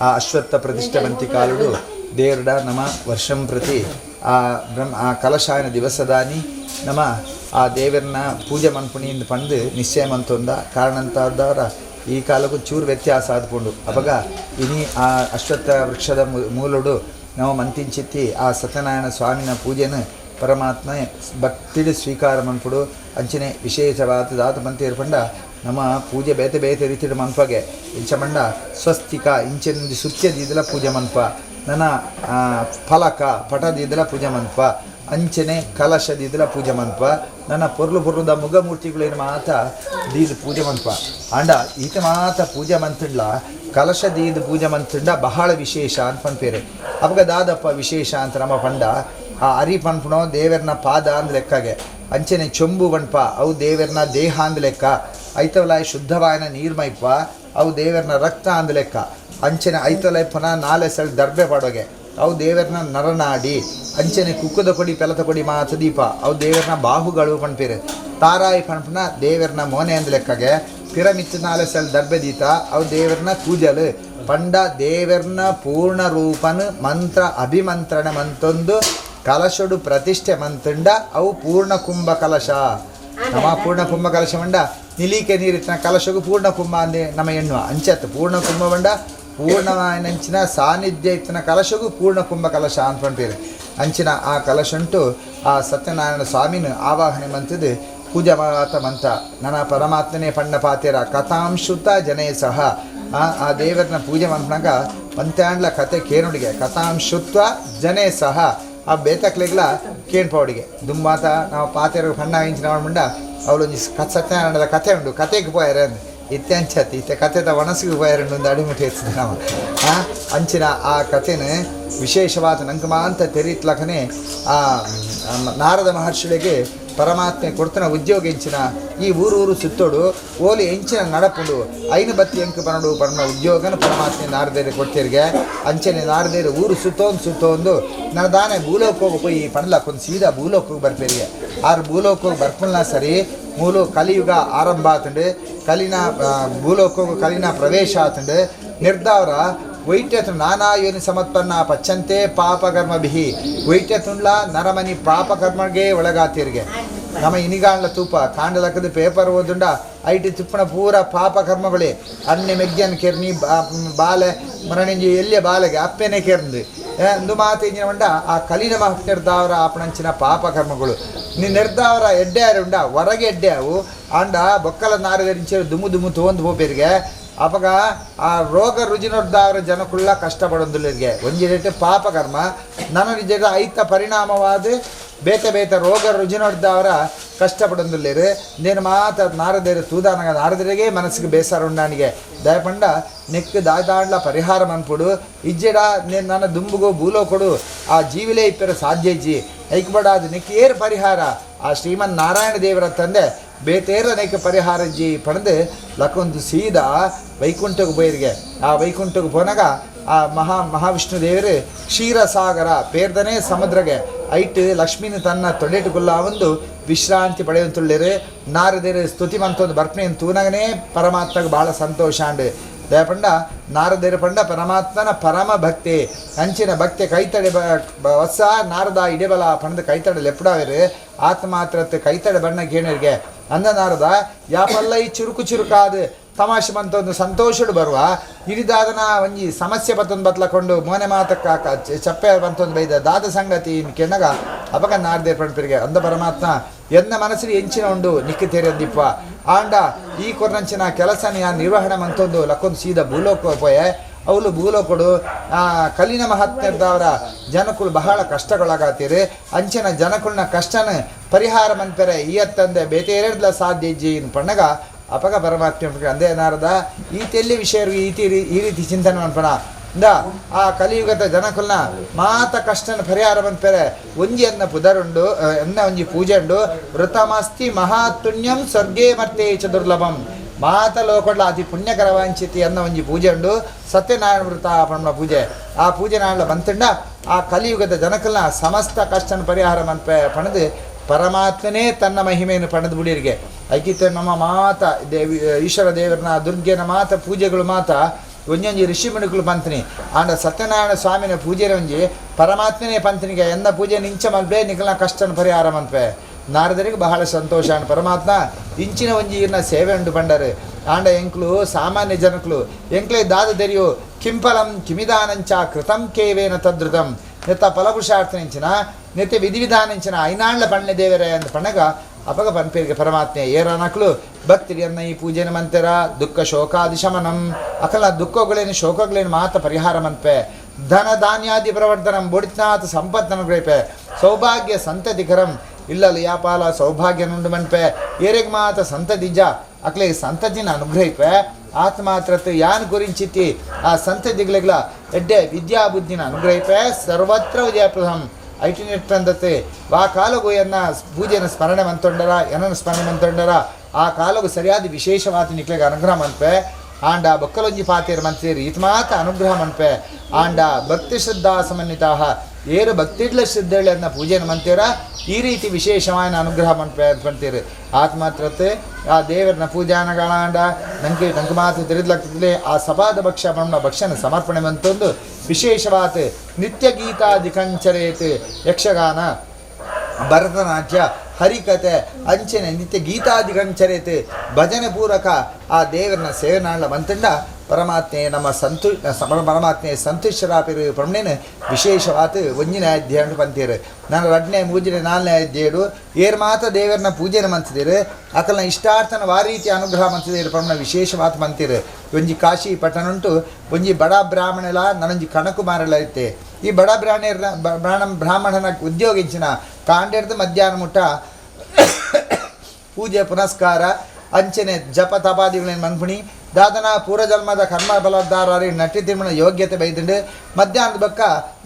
ఆ అశ్వత్థ ప్రతిష్ఠ కాలుడు ದೇವರುಡ ನಮ ವರ್ಷಂ ಪ್ರತಿ ಆ ಬ್ರಹ್ಮ ಆ ಕಲಶಾಯನ ದಿವಸದಾನಿ ನಮ ಆ ದೇವರನ್ನ ಪೂಜೆ ಮನ್ಪುಣಿ ಇಂದು ಪಂದು ನಿಶ್ಚಯ ಮಂತೊಂದ ಕಾರಣಂತಾದವರ ಈ ಕಾಲಕ್ಕೂ ಚೂರು ವ್ಯತ್ಯಾಸ ಆದ್ಕೊಂಡು ಅವಾಗ ಇನಿ ಆ ಅಶ್ವತ್ಥ ವೃಕ್ಷದ ಮೂಲಡು ನಾವು ಮಂತಿಂಚಿತ್ತಿ ಆ ಸತ್ಯನಾರಾಯಣ ಸ್ವಾಮಿನ ಪೂಜೆನ ಪರಮಾತ್ಮ ಭಕ್ತಿಡು ಸ್ವೀಕಾರ ಮನ್ಪುಡು ಅಂಚನೆ ವಿಶೇಷವಾದ ದಾತ ಮಂತಿ ಏರ್ಪಂಡ ನಮ್ಮ ಪೂಜೆ ಬೇತೆ ಬೇತೆ ರೀತಿಡು ಮನ್ಪಗೆ ಇಂಚ ಮಂಡ ಸ್ವಸ್ತಿಕ ಇಂಚೆಂದು ಸುತ್ಯ ದೀದಲ ಪೂಜೆ ಮನ್ಪ ನನ್ನ ಫಲಕ ಪಟ ದೀದಲ ಪೂಜೆ ಮನ್ಪ ಅಂಚನೆ ಕಲಶ ದೀದಲ ಪೂಜೆ ಮನ್ಪ ನನ್ನ ಪೊರ್ಲು ಪೊರ್ಲುದ ಮುಗಮೂರ್ತಿಗಳೇನು ಮಾತ ದೀದ ಪೂಜೆ ಮನ್ಪ ಆಂಡ ಈತ ಮಾತ ಪೂಜೆ ಮಂತಿಡ್ಲ ಕಲಶ ದೀದ ಪೂಜೆ ಮಂತಿಂಡ ಬಹಳ ವಿಶೇಷ ಅಂತ ಪನ್ಪೇರೆ. ಅವಾಗ ದಾದಪ್ಪ ವಿಶೇಷ ಅಂತ ನಮ್ಮ ಪಂಡ ಆ ಅರಿ ಪನ್ಪುಣೋ ದೇವರನ ಪಾದ ಅಂದ್ ಲೆಕ್ಕಗೆ ಅಂಚನೆ ಚೊಂಬು ಪನ್ಪ ಅವು ದೇವರನ ದೇಹ ಅಂದ್ ಲೆಕ್ಕ ಐತವಲಾಯ್ ಶುದ್ಧವಾಯನ ನೀರ್ಮೈಪ ಅವು ದೇವರನ ರಕ್ತ ಅಂದ್ ಲೆಕ್ಕ ಅಂಚನೆ ಐತವಲಾಯ್ ಪುನಃ ನಾಲೆ ಸಲ ದರ್ಬೆ ಪಾಡೋಗೆ ಅವು ದೇವರನ ನರನಾಡಿ ಅಂಚನೆ ಕುಕ್ಕದ ಕೊಡಿ ಪೆಲತ ಕೊಡಿ ಮಾತ ದೀಪ ಅವು ದೇವರನ ಬಾಹುಗಳು ಪನ್ಪೇರು ತಾರಾಯಿ ಪನ್ಪುನ ದೇವರನ ಮೋನೆ ಅಂದ್ ಲೆಕ್ಕಗೆ ಪಿರಮಿತ್ತು ನಾಲೆ ಸಲ ದರ್ಬೆ ದೀತ ಅವು ದೇವರನ ಕೂಜಲು ಪಂಡ ದೇವರನ ಪೂರ್ಣ ರೂಪನು ಮಂತ್ರ ಅಭಿಮಂತ್ರಣ ಮಂತೊಂದು ಕಲಶಡು ಪ್ರತಿಷ್ಠೆ ಮಂತುಂಡ ಅವು ಪೂರ್ಣ ಕುಂಭ ಕಲಶ. ನಮ್ಮ ಪೂರ್ಣ ಕುಂಭ ಕಲಶ ಮಂಡ ನಿಲೀಕೆ ನೀರಿತ್ತಿನ ಕಲಶಗೂ ಪೂರ್ಣ ಕುಂಭ ಅಂದೆ ನಮ್ಮ ಎಣ್ಣುವ ಅಂಚತ್ತು ಪೂರ್ಣ ಕುಂಭ ಮಂಡ ಪೂರ್ಣವಾಯಿನಂಚಿನ ಸಾನ್ನಿಧ್ಯ ಇತ್ತಿನ ಕಲಶಗೂ ಪೂರ್ಣ ಕುಂಭ ಕಲಶ ಅಂತ ಪಂಪೇರು. ಅಂಚಿನ ಆ ಕಲಶುಂಟು ಆ ಸತ್ಯನಾರಾಯಣ ಸ್ವಾಮಿನ ಆವಾಹನೆ ಮಂತದ್ದು ಪೂಜಾ ಮಾತ ಮಂತ ನನ್ನ ಪರಮಾತ್ಮನೇ ಪಣ್ಣ ಪಾತೇರ ಕಥಾಂಶುತ ಜನೇ ಸಹ ಆ ದೇವರನ್ನ ಪೂಜೆ ಮನ್ಪನಾಗ ಪಂತ್ಯಾಂಡ್ಲ ಕತೆ ಕೇನುಡಿಗೆ ಕಥಾಂಶುತ್ವ ಜನೇ ಸಹ ಆ ಬೇತಕ್ಲೆಗ್ಲ ಕೇಣ್ಪವಡಿಗೆ ದುಮ್ಮಾತ ನಾವು ಪಾತೆರ ಪಣ್ಣ ಇಂಚಿನ ಮುಂಡ ಅವಳು ಒಂಜಿ ಸತ್ಯನಾರಾಯಣದ ಕತೆ ಉಂಡು ಕತೆಗೆ ಪೋಯರೆ ಅಂದ್ ಇತ್ತೆ ಅಂಚತ್ತಿ ಇತ್ತೆ ಕತೆದ ಒಣಸಿಗೆ ಪೋಯರೆ ಒಂದು ಅಡಿಮುಟ್ಟಿ ಎತ್ತಿದೆ ನಾವು ಅಂಚಿನ ಆ ಕತೆನ ವಿಶೇಷವಾದ ನಂಗೆ ಮಾಂತ ತೆರೀತ್ಲಕನೆ ಆ ನಾರದ ಮಹರ್ಷಿಗಳಿಗೆ ಪರಮಾತ್ಮೆ ಕೊಡ್ತನ ಉದ್ಯೋಗ ಎಂಚಿನ ಈ ಊರೂರು ಸುತ್ತೋಡು ಓಲಿ ಎಂಚಿನ ನಡಪುಂಡು ಐನು ಬತ್ತಿ ಎಂಕು ಪನಡು ಪನ್ನ ಉದ್ಯೋಗನ ಪರಮಾತ್ಮೆ ನಾರದೇರು ಕೊಡ್ತೀರಿಗೆ ಅಂಚನೆ ನಾರದೇರು ಊರು ಸುತ್ತೋಂದು ಸುತ್ತೋಂದು ನನ್ನ ದಾನೆ ಭೂಲೋಕ ಪೋಯಿ ಪಣಲಕ್ಕೊಂದು ಸೀದಾ ಭೂಲೋಕಕ್ಕೆ ಬರ್ಪೇರಿಗೆ ಆರು ಭೂಲೋಕ ಬರ್ಪುಲ್ನ ಸರಿ ಮೂಲು ಕಲಿಯುಗ ಆರಂಭ ಆತಂಡು ಕಲಿನ ಭೂಲೋಕ ಕಲಿನ ಪ್ರವೇಶ ಆತಂಡು ನಿರ್ಧಾರ ವೈಟ್ಯತು ನಾನಾ ಯೋನಿ ಸಮತ್ಪನ್ನ ಪಚ್ಚಂತೆ ಪಾಪಕರ್ಮಭಿಹಿ ವೈಟ್ಯತುಂಡ್ಲ ನರಮನಿ ಪಾಪಕರ್ಮಗೆ ಒಳಗಾತಿರ್ಗೆ ನಮ್ಮ ಇನಿಗಾಂಡ್ಲ ತೂಪ ಕಾಂಡಲಕ್ಕದ ಪೇಪರ್ ಓದುಂಡ IT ತುಪ್ಪಣ ಪೂರ ಪಾಪಕರ್ಮಗಳೇ ಅಣ್ಣೆ ಮೆಗ್ಗನ್ ಕೆರ್ನಿ ಬಾಲೆ ಮರಣಿಂಜಿ ಎಲ್ಲಿಯ ಬಾಲೆಗೆ ಅಪ್ಪೆನೆ ಕೆರ್ಂದು ಅಂದು ಮಾತು ಇಂಜಿನ ಉಂಡ ಆ ಕಲಿನ ಮಹತ್ ನಿರ್ಧಾರ ಆಪಣಂಚಿನ ಪಾಪಕರ್ಮಗಳು ನೀ ನಿರ್ಧಾರ ಎಡ್ಡೆ ಉಂಡ ಹೊರಗೆ ಎಡ್ಡೆ ಅವು ಆಂಡ ಬೊಕ್ಕಲ ನಾರದರಿಂಚೆ ದುಮು ದುಮು ತೋಂದು ಪೋಪೇರಿಗೆ ಅಪಗ ಆ ರೋಗ ರುಜಿನೊಡ್ದಾವರ ಜನಕುಳ್ಳ ಕಷ್ಟಪಡೊಂದುಲ್ಲರಿಗೆ ಒಂಜಿ ರೇಟ್ ಪಾಪಕರ್ಮ ನನ್ನ ನಿಜ ಐತ ಪರಿಣಾಮವಾದ ಬೇತೆ ಬೇತೆ ರೋಗ ರುಜಿನೊಡ್ದವರ ಕಷ್ಟಪಡೊಂದುಲ್ಲೇರು ನೇನು ಮಾತ ನಾರದೇರು ತೂದಾನಗ ನಾರದರಿಗೆ ಮನಸ್ಸಿಗೆ ಬೇಸರ ಉಂಡಾನಿಗೆ ದಯಪಂಡ ನೆಕ್ಕು ದಾದಾಂಡ್ಲ ಪರಿಹಾರ ಮನ್ಪುಡು ಇಜ್ಜೆಡ ನೇನು ನನ್ನ ದುಂಬುಗು ಬೂಲೋ ಕೊಡು ಆ ಜೀವಿಲೇ ಇಪ್ಪರ ಸಾಧ್ಯ ಇಜ್ಜಿ ಐಕ್ಬಡ ಅದು ನೆಕ್ಕು ಏರು ಪರಿಹಾರ ಆ ಶ್ರೀಮನ್ ನಾರಾಯಣ ದೇವರ ತಂದೆ ಬೇತೇರನೇಕ ಪರಿಹಾರಜ್ಜಿ ಪಣದು ಲಕೊಂದು ಸೀದಾ ವೈಕುಂಠಕ್ಕೆ ಪೋಯಿರಿಗೆ. ಆ ವೈಕುಂಠಕ್ಕೆ ಪೋನಾಗ ಆ ಮಹಾವಿಷ್ಣು ದೇವರು ಕ್ಷೀರಸಾಗರ ಪೇರ್ದನೇ ಸಮುದ್ರಗೆ ಐಟ್ ಲಕ್ಷ್ಮೀನ ತನ್ನ ತೊಡೆಟುಗುಲ್ಲ ಒಂದು ವಿಶ್ರಾಂತಿ ಪಡೆಯುವಂತುಳ್ಳೇರು. ನಾರದೇರು ಸ್ತುತಿ ಮಂತೊಂದು ಬರ್ಪಣೆ ತೂನಗನೇ ಪರಮಾತ್ಮಗೆ ಭಾಳ ಸಂತೋಷ ಅಂಡು. ದಯಪಂಡ ನಾರದೇರು ಪಂಡ ಪರಮಾತ್ಮನ ಪರಮ ಭಕ್ತಿ ಅಂಚಿನ ಭಕ್ತಿ ಕೈತಡೆ ಹೊಸ ನಾರದ ಇಡೆಬಲ ಪಣದ ಕೈತಡೆ ಲೆಪ್ಪಡಾವೇರು ಆತ್ಮ ಮಾತ್ರತ್ತೆ ಕೈತಡೆ ಬಣ್ಣ ಕೇಣರಿಗೆ ಅಂದ ನಾರದ ಯಾಪಲ್ಲ ಈ ಚುರುಕು ಚುರುಕಾದ ತಮಾಷೆ ಮಂತೊಂದು ಸಂತೋಷಡು ಬರುವ ಇರಿದಾದನ ಒಂಜಿ ಸಮಸ್ಯೆ ಬತ್ತೊಂದು ಬತ್ಲಕೊಂಡು ಮೋನೆ ಮಾತಕ್ಕ ಚಪ್ಪೆ ಬಂತೊಂದು ಬೈದ ದಾದ ಸಂಗತಿ ಕೆನ್ನಗ ಅಪಗ ನಾರದೇರ್ ಪಂಡ್ಪಿರಿಗೆ ಅಂದ ಪರಮಾತ್ಮ ಎನ್ನ ಮನಸ್ಸಿನ ಎಂಚಿನ ಉಂಡು ನಿಕ್ಕ ತೇರಂದಿಪ್ಪ ಆಂಡ ಈ ಕೊರ್ನಂಚಿನ ಕೆಲಸನ ಯಾ ನಿರ್ವಹಣೆ ಮಂತೊಂದು ಲಕ್ಕೊಂದು ಸೀದಾ ಭೂಲೋಕ ಪೋಯೆ. ಅವಳು ಭೂಲೋಕಡು ಕಲಿನ ಮಹಾತ್ಮ್ಯದವರ ಜನಕುಳು ಬಹಳ ಕಷ್ಟಗೊಳಗಾತೀರಿ. ಅಂಚಿನ ಜನಕುಳನ ಕಷ್ಟನ ಪರಿಹಾರ ಮಂತರೆ ಈ ಅತ್ತಂದೆ ಬೇತೇರಡ್ಲ ಸಾಧ್ಯ ಇಜ್ಜಿ ಪಣ್ಣಗ ಅಪಗ ಪರಮಾತ್ಮ ಅಂದೇ ನಾರದ ಈ ತೆಲ್ಲಿ ವಿಷಯ ಈ ರೀತಿ ಚಿಂತನೆ ಮನ್ಪಣ ಇಂದ ಆ ಕಲಿಯುಗದ ಜನಕುಲ್ನ ಮಾತ ಕಷ್ಟನ ಪರಿಹಾರ ಮನ್ಪೆರೆ ಒಂಜಿ ಅನ್ನ ಪುದರುಂಡು ಎನ್ನ ಒಂಜಿ ಪೂಜೆ ಉಂಡು. ವೃತಮಸ್ತಿ ಮಹಾತುಣ್ಯಂ ಸ್ವರ್ಗೇ ಮರ್ತೆ ಚ ದುರ್ಲಭಂ ಮಾತ ಲೋಕಡ್ಲ ಅತಿ ಪುಣ್ಯಕರ ವಾಂಚಿತಿ ಅನ್ನ ಒಂಜಿ ಪೂಜೆ ಉಂಡು. ಸತ್ಯನಾರಾಯಣ ವೃತ ಪಣ್ಣ ಪೂಜೆ ಆ ಪೂಜೆ ನಾಳ ಬಂತಂಡ ಆ ಕಲಿಯುಗದ ಜನಕಲ್ನ ಸಮಸ್ತ ಕಷ್ಟನ ಪರಿಹಾರ ಮನ್ಪೆ ಪಣದು ಪರಮಾತ್ಮನೇ ತನ್ನ ಮಹಿಮೆಯನ್ನು ಪಡೆದು ಬುಡಿಯರಿಗೆ. ಐಕಿತ ನಮ್ಮ ಮಾತ ದೇವಿ ಈಶ್ವರ ದೇವರನ ದುರ್ಗೆನ ಮಾತ ಪೂಜೆಗಳು ಮಾತ ಒಂಜೊಂಜಿ ಋಷಿ ಮುನಿಗಳು ಪಂತನಿ ಆಂಡ ಸತ್ಯನಾರಾಯಣ ಸ್ವಾಮಿನ ಪೂಜೆ ಒಂಜಿ ಪರಮಾತ್ಮನೇ ಪಂತನಿಗೆ ಎಂದ ಪೂಜೆ ನಿಂಚ ಮಲ್ಪೆ ನಿಕಲ್ನ ಕಷ್ಟನ ಪರಿಹಾರ ಮನ್ಪೆ. ನಾರದರಿಗೆ ಬಹಳ ಸಂತೋಷ ಅಂಡ್ ಪರಮಾತ್ಮ ಇಂಚಿನ ಒಂಜಿ ಇರ್ನ ಸೇವೆ ಉಂಡು ಪಂಡರು. ಆಂಡ ಎಂಕ್ಲು ಸಾಮಾನ್ಯ ಜನಕ್ಲು ಎಂಕ್ಲೆ ದಾದ ತೆರಿಯು ಕಿಂಪಲಂ ಕಿಮಿದಾನಂಚ ಕೃತಂ ಕೇವೇನ ತದ್ರುತಂ ನೆತ್ತ ಫಲಪುರುಷಾರ್ಥ ನಿಂಚಿನ ನೆತ್ತೆ ವಿಧಿವಿಧಾನಿಂಚಿನ ಐನಾಳ್ಲ ಪಣ್ಣೆ ದೇವರೇ ಅಂತ ಪಣ್ಣಗ ಅಪಗ ಪನ್ಪೇರಿಗೆ ಪರಮಾತ್ಮೆ ಏರನಕ್ಲು ಭಕ್ತಿರಿಯನ್ನ ಈ ಪೂಜೆನ ಮಂತೆರ ದುಃಖ ಶೋಕಾದಿ ಶಮನಂ ಅಕಲ ದುಃಖಗಳೇನು ಶೋಕಗಳೇನು ಮಾತ ಪರಿಹಾರ ಮನ್ಪೆ. ಧನ ಧಾನ್ಯಾದಿ ಪ್ರವರ್ಧನಂ ಬೊಡಿತ್ನಾಥ ಸಂಪತ್ತನ ಗ್ರಹಿಪೆ. ಸೌಭಾಗ್ಯ ಸಂತತಿಕರಂ ಇಲ್ಲಲ್ಲ ಯಾಪಾಲ ಸೌಭಾಗ್ಯನುಂಡು ಮನ್ಪೆ. ಏರೆಗ್ ಮಾತ ಸಂತತಿಜ ಅಕ್ಲೆ ಸಂತತಿನ ಅನುಗ್ರಹಿಪೆ. ಆತ್ಮಾತ್ರತೆ ಯಾನ್ ಗುರಿಂಚಿತಿ ಆ ಸಂತತಿಗಳಿಗ್ಲ ಎಡ್ಡೆ ವಿದ್ಯಾಬುದ್ಧಿನ ಅನುಗ್ರಹಿಪೆ. ಸರ್ವತ್ರ ವಿದ್ಯಾಪ್ರದಂ ಐಟಿನೆಟ್ಟಂದತೆ ವಾ ಕಾಲಗು ಎನ್ನ ಪೂಜೆನ ಸ್ಮರಣೆ ಮಂತೊಂಡರ ಎನ್ನನ್ನು ಸ್ಮರಣೆ ಮಂತೊಂಡರ ಆ ಕಾಲಗು ಸರಿಯಾದ ವಿಶೇಷವಾದ ನಿಕ್ಲೆಗೆ ಅನುಗ್ರಹ ಮನ್ಪೆ. ಆಂಡ ಬೊಕ್ಕಲೊಂಜಿ ಪಾತೇರು ಮಂತೇರು ಈತ ಮಾತ ಅನುಗ್ರಹ ಮನ್ಪೆ. ಆಂಡ ಭಕ್ತಿ ಶ್ರದ್ಧಾ ಸಮನ್ವಿತಾಹ ಏರು ಭಕ್ತಿಡ್ಲ ಶ್ರದ್ಧೆಗಳನ್ನ ಪೂಜೆನ ಮಂತೀರ ಈ ರೀತಿ ವಿಶೇಷವಾದ ಅನುಗ್ರಹ ಮನ್ಪೆ ಅಂತ ಅಂತೀರಿ. ಆತ್ಮಾತ್ರತೆ ಆ ದೇವರನ್ನ ಪೂಜಾನಗಳಾಂಡ ನಂಗೆ ನಂಗೆ ಮಾತು ತಿಳಿದ್ಲಾಗ್ತದೆ ಆ ಸಪಾದ ಭಕ್ಷ ಬ್ರಹ್ಮ ಭಕ್ಷನ ಸಮರ್ಪಣೆ ಮಂತೊಂದು ವಿಶೇಷವಾದ ನಿತ್ಯ ಗೀತಾಧಿಕಂಚರೇತ್ ಯಕ್ಷಗಾನ ಭರತನಾಟ್ಯ ಹರಿಕತೆ ಅಂಚನೆ ನಿತ್ಯ ಗೀತಾಧಿಕಂಚರೇತ್ ಭಜನೆ ಪೂರಕ ಆ ದೇವರನ್ನ ಸೇವನಾಳ ಮಂತಂಡ ಪರಮಾತ್ಮೆ ನಮ್ಮ ಪರಮಾತ್ಮೆ ಸಂತುಷ್ಟರಾಪಿರು ಪ್ರಮಣೇನು ವಿಶೇಷವಾದ ಒಂಜಿನ ಅಧ್ಯಾಯ ಪಂತೀರು. ನಾನು 2ನೇ 3ನೇ 4ನೇ ಅಧ್ಯಾಯಡು ಏರ್ ಮಾತ ದೇವರನ್ನ ಪೂಜೆನ ಮಂತಿದ್ದೀರು ಅಕಲ್ನ ಇಷ್ಟಾರ್ಥನ ವಾರೀತಿ ಅನುಗ್ರಹ ಮಂತಿದ್ದೀರು ಪ್ರಮಣ ವಿಶೇಷವಾದ ಮಂತೀರು. ಒಂಜಿ ಕಾಶಿ ಪಟ್ಟಣುಂಟು ಒಂಜಿ ಬಡ ಬ್ರಾಹ್ಮಣಲ ನನೊಂಜಿ ಕಣಕುಮಾರಲ ಇತ್ತೆ. ಈ ಬಡ ಬ್ರಾಹ್ಮಣರ ಬ್ರಾಹ್ಮಣನ ಉದ್ಯೋಗಿಂಚಿನ ಕಾಂಡೆರ್ದು ಮಧ್ಯಾಹ್ನ ಮುಟ್ಟ ಪೂಜೆ ಪುನಸ್ಕಾರ ಅಂಚನೆ ಜಪ ತಪಾದಿಗಳೇನು ಮನ್ಪುಣಿ ದಾದನ ಪೂರ್ವಜನ್ಮದ ಕರ್ಮ ಫಲದಾರರಿ ನಟಿ ತಿರುಮಣ ಯೋಗ್ಯತೆ ಬೈದುಂಡು ಮಧ್ಯಾಹ್ನದ ಬಕ್ಕ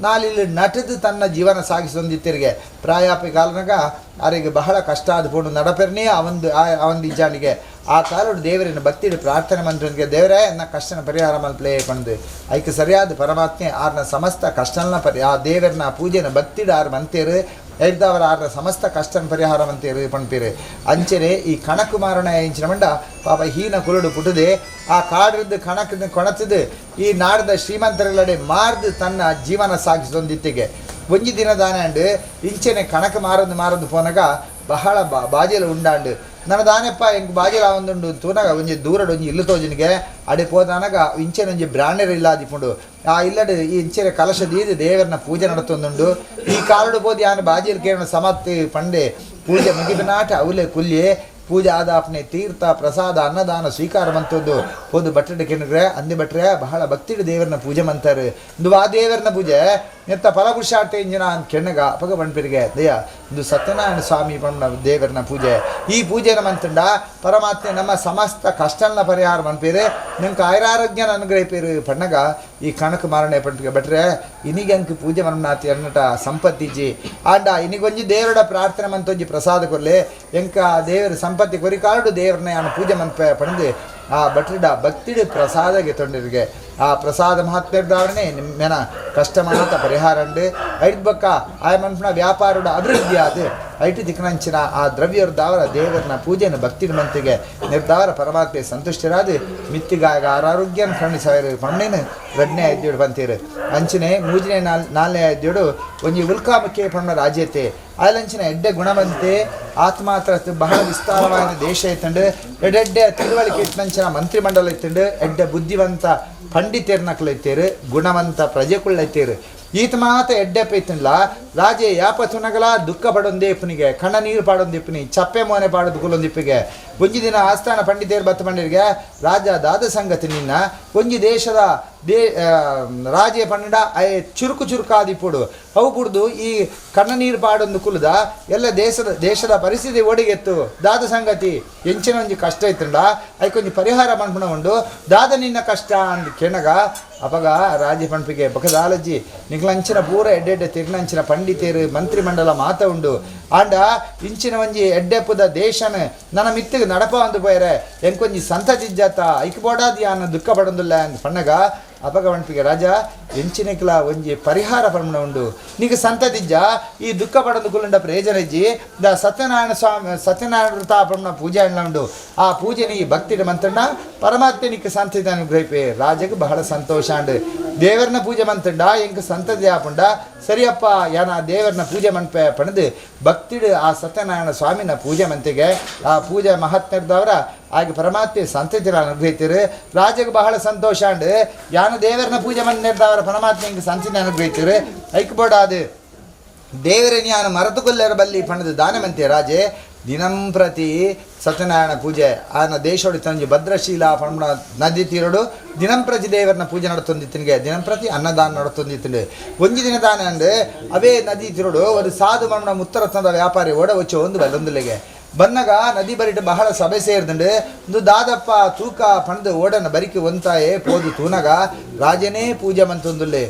ನಾಲಿಲ್ಲಿ ನಟದು ತನ್ನ ಜೀವನ ಸಾಗಿಸೊಂದಿತ್ತಿರಿಗೆ ಪ್ರಾಯಾಪಿ ಕಾಲನಾಗ ಅವರಿಗೆ ಬಹಳ ಕಷ್ಟ ಆದ ಪೋಡು ನಡಪೆರ್ನೇ ಅವಂದು ಅವಂದು ಇಜ್ಜಾಣಿಗೆ ಆ ಕಾಲಡು ದೇವರನ್ನು ಭಕ್ತಿಡು ಪ್ರಾರ್ಥನೆ ಮಂತ್ರನಿಗೆ ದೇವರೇ ಎನ್ನ ಕಷ್ಟನ ಪರಿಹಾರ ಮಲ್ಪ್ಲೇ ಪಂದು ಐಕೆ ಸರಿಯಾದ ಪರಮಾತ್ಮೆ ಆರ್ನ ಸಮಸ್ತ ಕಷ್ಟನ ಪರಿ ಆ ದೇವರನ್ನ ಪೂಜೆನ ಭಕ್ತಿಡು ಆರು ಮಂತೇರು ಎಡ್ದವರ ಆರ್ನ ಸಮಸ್ತ ಕಷ್ಟನ ಪರಿಹಾರ ಮಂತೇರು ಪಣ್ಪೀರು. ಅಂಚನೆ ಈ ಕಣಕುಮಾರಣ ಎಂಚಿನ ಮಂಡ ಪಾಪ ಹೀನ ಕುರುಡು ಪುಟ್ಟದೆ ಆ ಕಾಡಿದ್ದು ಕಣಕದ ಕೊಣತಿದ್ದು ಈ ನಾಡ್ದ ಶ್ರೀಮಂತರಗಳಡೆ ಮಾರ್ದು ತನ್ನ ಜೀವನ ಸಾಗಿಸೊಂದಿತ್ತಿಗೆ ಒಂಜಿ ದಿನ ದಾನಾಂಡು ಇಂಚನೆ ಕಣಕ ಮಾರದು ಮಾರದು ಪೋನಾಗ ಬಹಳ ಬಾಜೆಲ ಉಂಡಾಂಡು ನನ್ನ ದಾನೆಪ್ಪ ಎಂಕ್ ಬಾಜೆಲ ಒಂದುಂಡು ತೂನಾಗ ಒಂಜಿ ದೂರಡು ಒಂಜಿ ಇಲ್ಲು ತೋಜನಿಗೆ ಅಡೆ ಪೋದಾನಾಗ ಇಂಚನೆ ಒಂಜಿ ಬ್ರಾಣೆರ್ ಇಲ್ಲಾದಿಪುಂಡು ಆ ಇಲ್ಲಡು ಈ ಇಂಚನೆ ಕಲಶ ದೀದು ದೇವರನ್ನ ಪೂಜೆ ನಡತೊಂದುಂಡು ಈ ಕಾಲಡು ಪೋದು ಯಾನು ಬಾಜೆಲ್ ಕೇರಣ ಸಮತ್ತಿ ಪಂಡೆ ಪೂಜೆ ಮುಗಿದನಾಟ ಅವಲೆ ಕುಲ್ಯೆ ಪೂಜೆ ಆದಾಪನೆ ತೀರ್ಥ ಪ್ರಸಾದ ಅನ್ನದಾನ ಸ್ವೀಕಾರ ಮಂತದ್ದು ಪೋದು ಬಟ್ಟೆ ಕೆಣಗ್ರೆ ಅಂದಿ ಭಟ್ರೆ ಬಹಳ ಭಕ್ತಿಡು ದೇವರನ್ನ ಪೂಜೆ ಮಂತಾರೆ ಇಂದು ಆ ದೇವರನ್ನ ಪೂಜೆ ನೆತ್ತ ಫಲಪುರುಷಾರ್ಥ ಇಂಜಿನ ಅಂತ ಕೆಣ್ಣಗ ಅಪಗ ಬಣ್ಪಿರಿಗೆ ದಯ ಇಂದು ಸತ್ಯನಾರಾಯಣ ಸ್ವಾಮಿ ಪಣ್ಣ ದೇವರನ್ನ ಪೂಜೆ ಈ ಪೂಜೆನ ಮಂತಂಡ ಪರಮಾತ್ಮೆ ನಮ್ಮ ಸಮಸ್ತ ಕಷ್ಟನ ಪರಿಹಾರ ಮನ್ಪೀರು ನಿಮ್ಗೆ ಆಯುರಾರೋಗ್ಯನ ಅನುಗ್ರಹಿಪೀರು ಪಣ್ಣಗ ಈ ಕಣಕ್ ಮಾರಣೆ ಪಂಟಿಗೆ ಬಟ್ರೆ ಇನಿಗಂಕ್ ಪೂಜೆ ಮನ್ನಾತಿ ಅನ್ನಟ ಸಂಪತ್ತಿಜಿ ಆಂಡ ಇನಿಗೊಂಜಿ ದೇವರ ಪ್ರಾರ್ಥನೆ ಮಂತೊಂಜಿ ಪ್ರಸಾದ ಕೊರ್ಲೆ ಎಂಕ ದೇವರ ಸಂಪತ್ತಿ ಕೊರಿಕಾಡು ದೇವರನ್ನ ಯಾನು ಪೂಜೆ ಮನ್ಪೆ ಪಣದು ಆ ಭಟ್ರಿಡ ಭಕ್ತಿಡು ಪ್ರಸಾದಗೆ ತೊಂಡಿರಿಗೆ ಆ ಪ್ರಸಾದ ಮಹಾತ್ಮೆರ್ದಾವರಣೆ ನಿಮ್ಮೆನ ಕಷ್ಟ ಮಾತ ಪರಿಹಾರ ಉಂಡು ಐದು ಬಕ್ಕ ಆಯ ಮನ್ಪುನ ವ್ಯಾಪಾರದ ಅಭಿವೃದ್ಧಿ ಆದ ಐಟು ದಿಕ್ಕನಂಚಿನ ಆ ದ್ರವ್ಯರ್ದಾವರ ದೇವರನ ಪೂಜೆನ ಭಕ್ತಿ ಮಂತಿಗೆ ನಿರ್ದಾವರ ಪರಮಾತ್ಮೆ ಸಂತುಷ್ಟರಾದ ಮಿತ್ತಿಗಾಗ ಆರೋಗ್ಯನ ಕರುಣಿಸವೇರು ಪಣ್ಣೇನು ರಡ್ನೇ ಐದ್ಯೋಡು ಬಂತೀರು ಅಂಚನೆ ಮೂಜನೇ ನಾಲ್ನೇ ಐದ್ಯೋಡು ಒಂಜಿ ಉಲ್ಕಾಮಕ್ಕೆ ಪಣ್ಣ ರಾಜ್ಯತೆ ಆಯ್ಲಂಚಿನ ಎಡ್ಡೆ ಗುಣವಂತೆ ಆತ್ಮಾತ್ರ ಬಹಳ ವಿಸ್ತಾರವಾದ ದೇಶ ಇತ್ತಂಡು ಎಡೆಡ್ಡೆ ತಿಳುವಳಿಕೆ ಇಟ್ಟಂಚಿನ ಮಂತ್ರಿಮಂಡಲ ಇತ್ತಂಡು ಎಡ್ಡೆ ಬುದ್ಧಿವಂತ ಪಂಡಿತೇರ್ನಕ್ಲು ಇತ್ತೇರು ಗುಣವಂತ ಪ್ರಜೆಕುಳ್ಳ ಇತ್ತೇರು ಈತ ಮಾತ ಎಡ್ಡೆ ಪೈತನ್ಲ ರಾಜೆ ಯಾಪತುನಗಲ ದುಃಖ ಪಡೊಂದೇಪುನಿಗೆ ಕಣ್ಣ ನೀರು ಪಾಡೊಂದಿಪ್ಪುನಿ ಚಪ್ಪೆ ಮೋನೆ ಪಾಡೋದು ಕುಲೊಂದಿಪ್ಪಿಗೆ ಒಂಜಿ ದಿನ ಆಸ್ಥಾನ ಪಂಡಿತೇರು ಬತ್ತ ಪಂಡಿರಿಗೆ ರಾಜ ದಾದ ಸಂಗತಿ ನಿನ್ನ ಒಂಜಿ ದೇಶದ they ರಾಜೆ ಪಂಡ ಅಯ್ ಚುರುಕು ಚುರುಕಾದಿಪ್ಪುಡು ಅವು ಕುಡ್ದು ಈ ಕಣ್ಣ ನೀರು ಪಾಡೊಂದು ಕುಲದ ಎಲ್ಲ ದೇಶದ ದೇಶದ ಪರಿಸ್ಥಿತಿ ಒಡಿಗೆತ್ತು ದಾದ ಸಂಗತಿ ಎಂಚಿನ ಒಂಜಿ ಕಷ್ಟ ಇತ್ತಂಡ ಐಕೊಂಜಿ ಪರಿಹಾರ ಮನ್ಪುಣ ಉಂಡು ದಾದ ನಿನ್ನ ಕಷ್ಟ ಅಂದ್ ಕೆಣಗ ಅಪಗ ರಾಜೆ ಪಂಪಿಗೆ ಬಕದಾಲಜ್ಜಿ ನಿಕ್ಲಂಚಿನ ಪೂರ ಎಡ್ಡೆಡ್ಡೆ ತಿರ್ನಂಚಿನ ಪಂಡಿತೇರು ಮಂತ್ರಿಮಂಡಲ ಮಾತ ಉಂಡು ಆಂಡ ಇಂಚಿನ ಒಂಜಿ ಎಡ್ಡೆಪ್ಪುದ ದೇಶನ ನನ್ನ ಮಿತ್ತಿಗೆ ನಡಪ ಅಂದು ಪೋಯರೆ ಎಂಕೊಂಜಿ ಸಂತತಿ ಜಾತ ಐಕ್ ಬೋಡಾದಿ ಅನ್ನ ದುಃಖ ಪಡೊಂದುಲ್ಲ ಅಂದ್ ಪಣ್ಣಗ ಅಪಗ ಪಣ್ಪಿಗೆ ರಾಜ ಎಂಚಿನಕ್ಲ ಒಂಜಿ ಪರಿಹಾರ ಪರ್ಮಣ ಉಂಡು ನೀಗ ಸಂತತಿಜ್ಜ ಈ ದುಃಖ ಪಡೊಂದು ಕುಲ್ಲುಂಡ ಪ್ರಯೋಜನ ಇಜ್ಜಿ the Satyanarayana ಸ್ವಾಮಿ ಸತ್ಯನಾರಾಯಣ ವೃತ ಪರ್ಮಣ ಪೂಜೆ ಅಣ್ಣ ಉಂಡು ಆ ಪೂಜೆ ನೀ ಭಕ್ತಿಡ ಮಂತ್ರಣ್ಣ ಪರಮಾತ್ಮ ನಿಕ್ಕ ಸಂತತಿ ಅನುಗ್ರಹಿಪೆ ರಾಜಗೆ ಬಹಳ ಸಂತೋಷ ಅಂಡು ದೇವರನ್ನ ಪೂಜೆ ಮಂತಂಡ ಎಂಕ್ ಸಂತತಿ ಆಪುಂಡ ಸರಿಯಪ್ಪ ಯಾನ ದೇವರನ್ನ ಪೂಜೆ ಮನ್ಪೆ ಪಣದು ಭಕ್ತಿಡು ಆ ಸತ್ಯನಾರಾಯಣ ಸ್ವಾಮಿನ ಪೂಜೆ ಮಂತಿಗೆ ಆ ಪೂಜೆ ಮಹಾತ್ಮೆರ್ದವರ ಆಗ ಪರಮಾತ್ಮ ಸಂತತಿರ ಅನುಗ್ರಹಿತಿರು ರಾಜಗೆ ಬಹಳ ಸಂತೋಷ ಅಂಡು ಯಾನ ದೇವರನ್ನ ಪೂಜೆ ಮಂದಿರ್ದವರ ಪರಮಾತ್ಮ ಹಿಂಗೆ ಸಂತತಿ ಅನುಗ್ರಹಿತಿರು ಐಕ್ಬೋಡಾದು ದೇವರೇ ಜ್ಞಾನ ಮರೆತುಕೊಲ್ಲರ ಬಲ್ಲಿ ಪಣದು ದಾನಮಂತೆ ರಾಜೆ ದಿನಂಪ್ರತಿ ಸತ್ಯನಾರಾಯಣ ಪೂಜೆ ಆನ ದೇಶೋಡಿ ತಂಜಿ ಭದ್ರಶೀಲ ಪಣ್ಣ ನದಿ ತೀರಡು ದಿನಂಪ್ರತಿ ದೇವರನ್ನ ಪೂಜೆ ನಡತೊಂದಿತ್ತಿನಿಗೆ ದಿನಂಪ್ರತಿ ಅನ್ನದಾನ ನಡತೊಂದಿತ್ತಿಂಡು ಒಂಜಿ ದಿನ ದಾನ ಅಂಡು ಅವೇ ನದಿ ತಿರುಡು ಒಂದು ಸಾಧು ಮಣ್ಣ ಮುತ್ತರತ್ನದ ವ್ಯಾಪಾರಿ ಓಡ ಒಚ್ಚು ಒಂದು ಬಲ್ಲೊಂದುಲೆಗೆ ಬನ್ನಗ ನದಿ ಬರಿಟ್ಟು ಬಹಳ ಸಭೆ ಸೇರ್ದಂಡು ಒಂದು ದಾದಪ್ಪ ತೂಕ ಪಣದು ಓಡನ ಬರಿಕೆ ಒಂತಾಯೇ ಪೋದು ತೂನಗ ರಾಜನೇ ಪೂಜೆ ಮಂತೊಂದುಲ್ಲೆ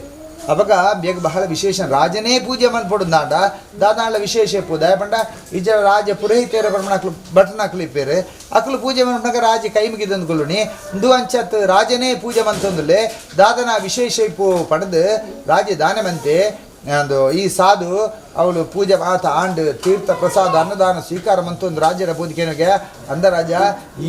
ಅವಾಗ ಬೇಗ ಬಹಳ ವಿಶೇಷ ರಾಜನೇ ಪೂಜೆ ಮನ್ಪೊಡು ದಾಂಡ ದಾದಾಂಡ ವಿಶೇಷ ಪೂಜೆ ಪಂಡ ಇಜ ರಾಜ ಪುರೋಹಿತೇರ ಪರ್ಮಣಕ್ಲು ಬಟನಕ್ಲು ಇಪ್ಪೇರು ಅಕ್ಲು ಪೂಜೆ ಮನ್ಪನಕ ರಾಜ ಕೈ ಮುಗಿದಂದ್ಕೊಳ್ಳುನಿ ಇಂದು ಅಂಚತ್ ರಾಜನೇ ಪೂಜೆ ಮಂತೊಂದುಲ್ಲೆ ದಾದನ ವಿಶೇಷ ಇಪ್ಪು ಪಡೆದು ರಾಜ ದಾನಮಂತೆ ಒಂದು ಈ ಸಾಧು ಅವಳು ಪೂಜೆ ಮಾತ ಆಂಡು ತೀರ್ಥ ಪ್ರಸಾದ ಅನ್ನದಾನ ಸ್ವೀಕಾರ ಮಂತೊಂದು ರಾಜ್ಯರ ಪೂಜೆಗೆ ಅಂದ ರಾಜ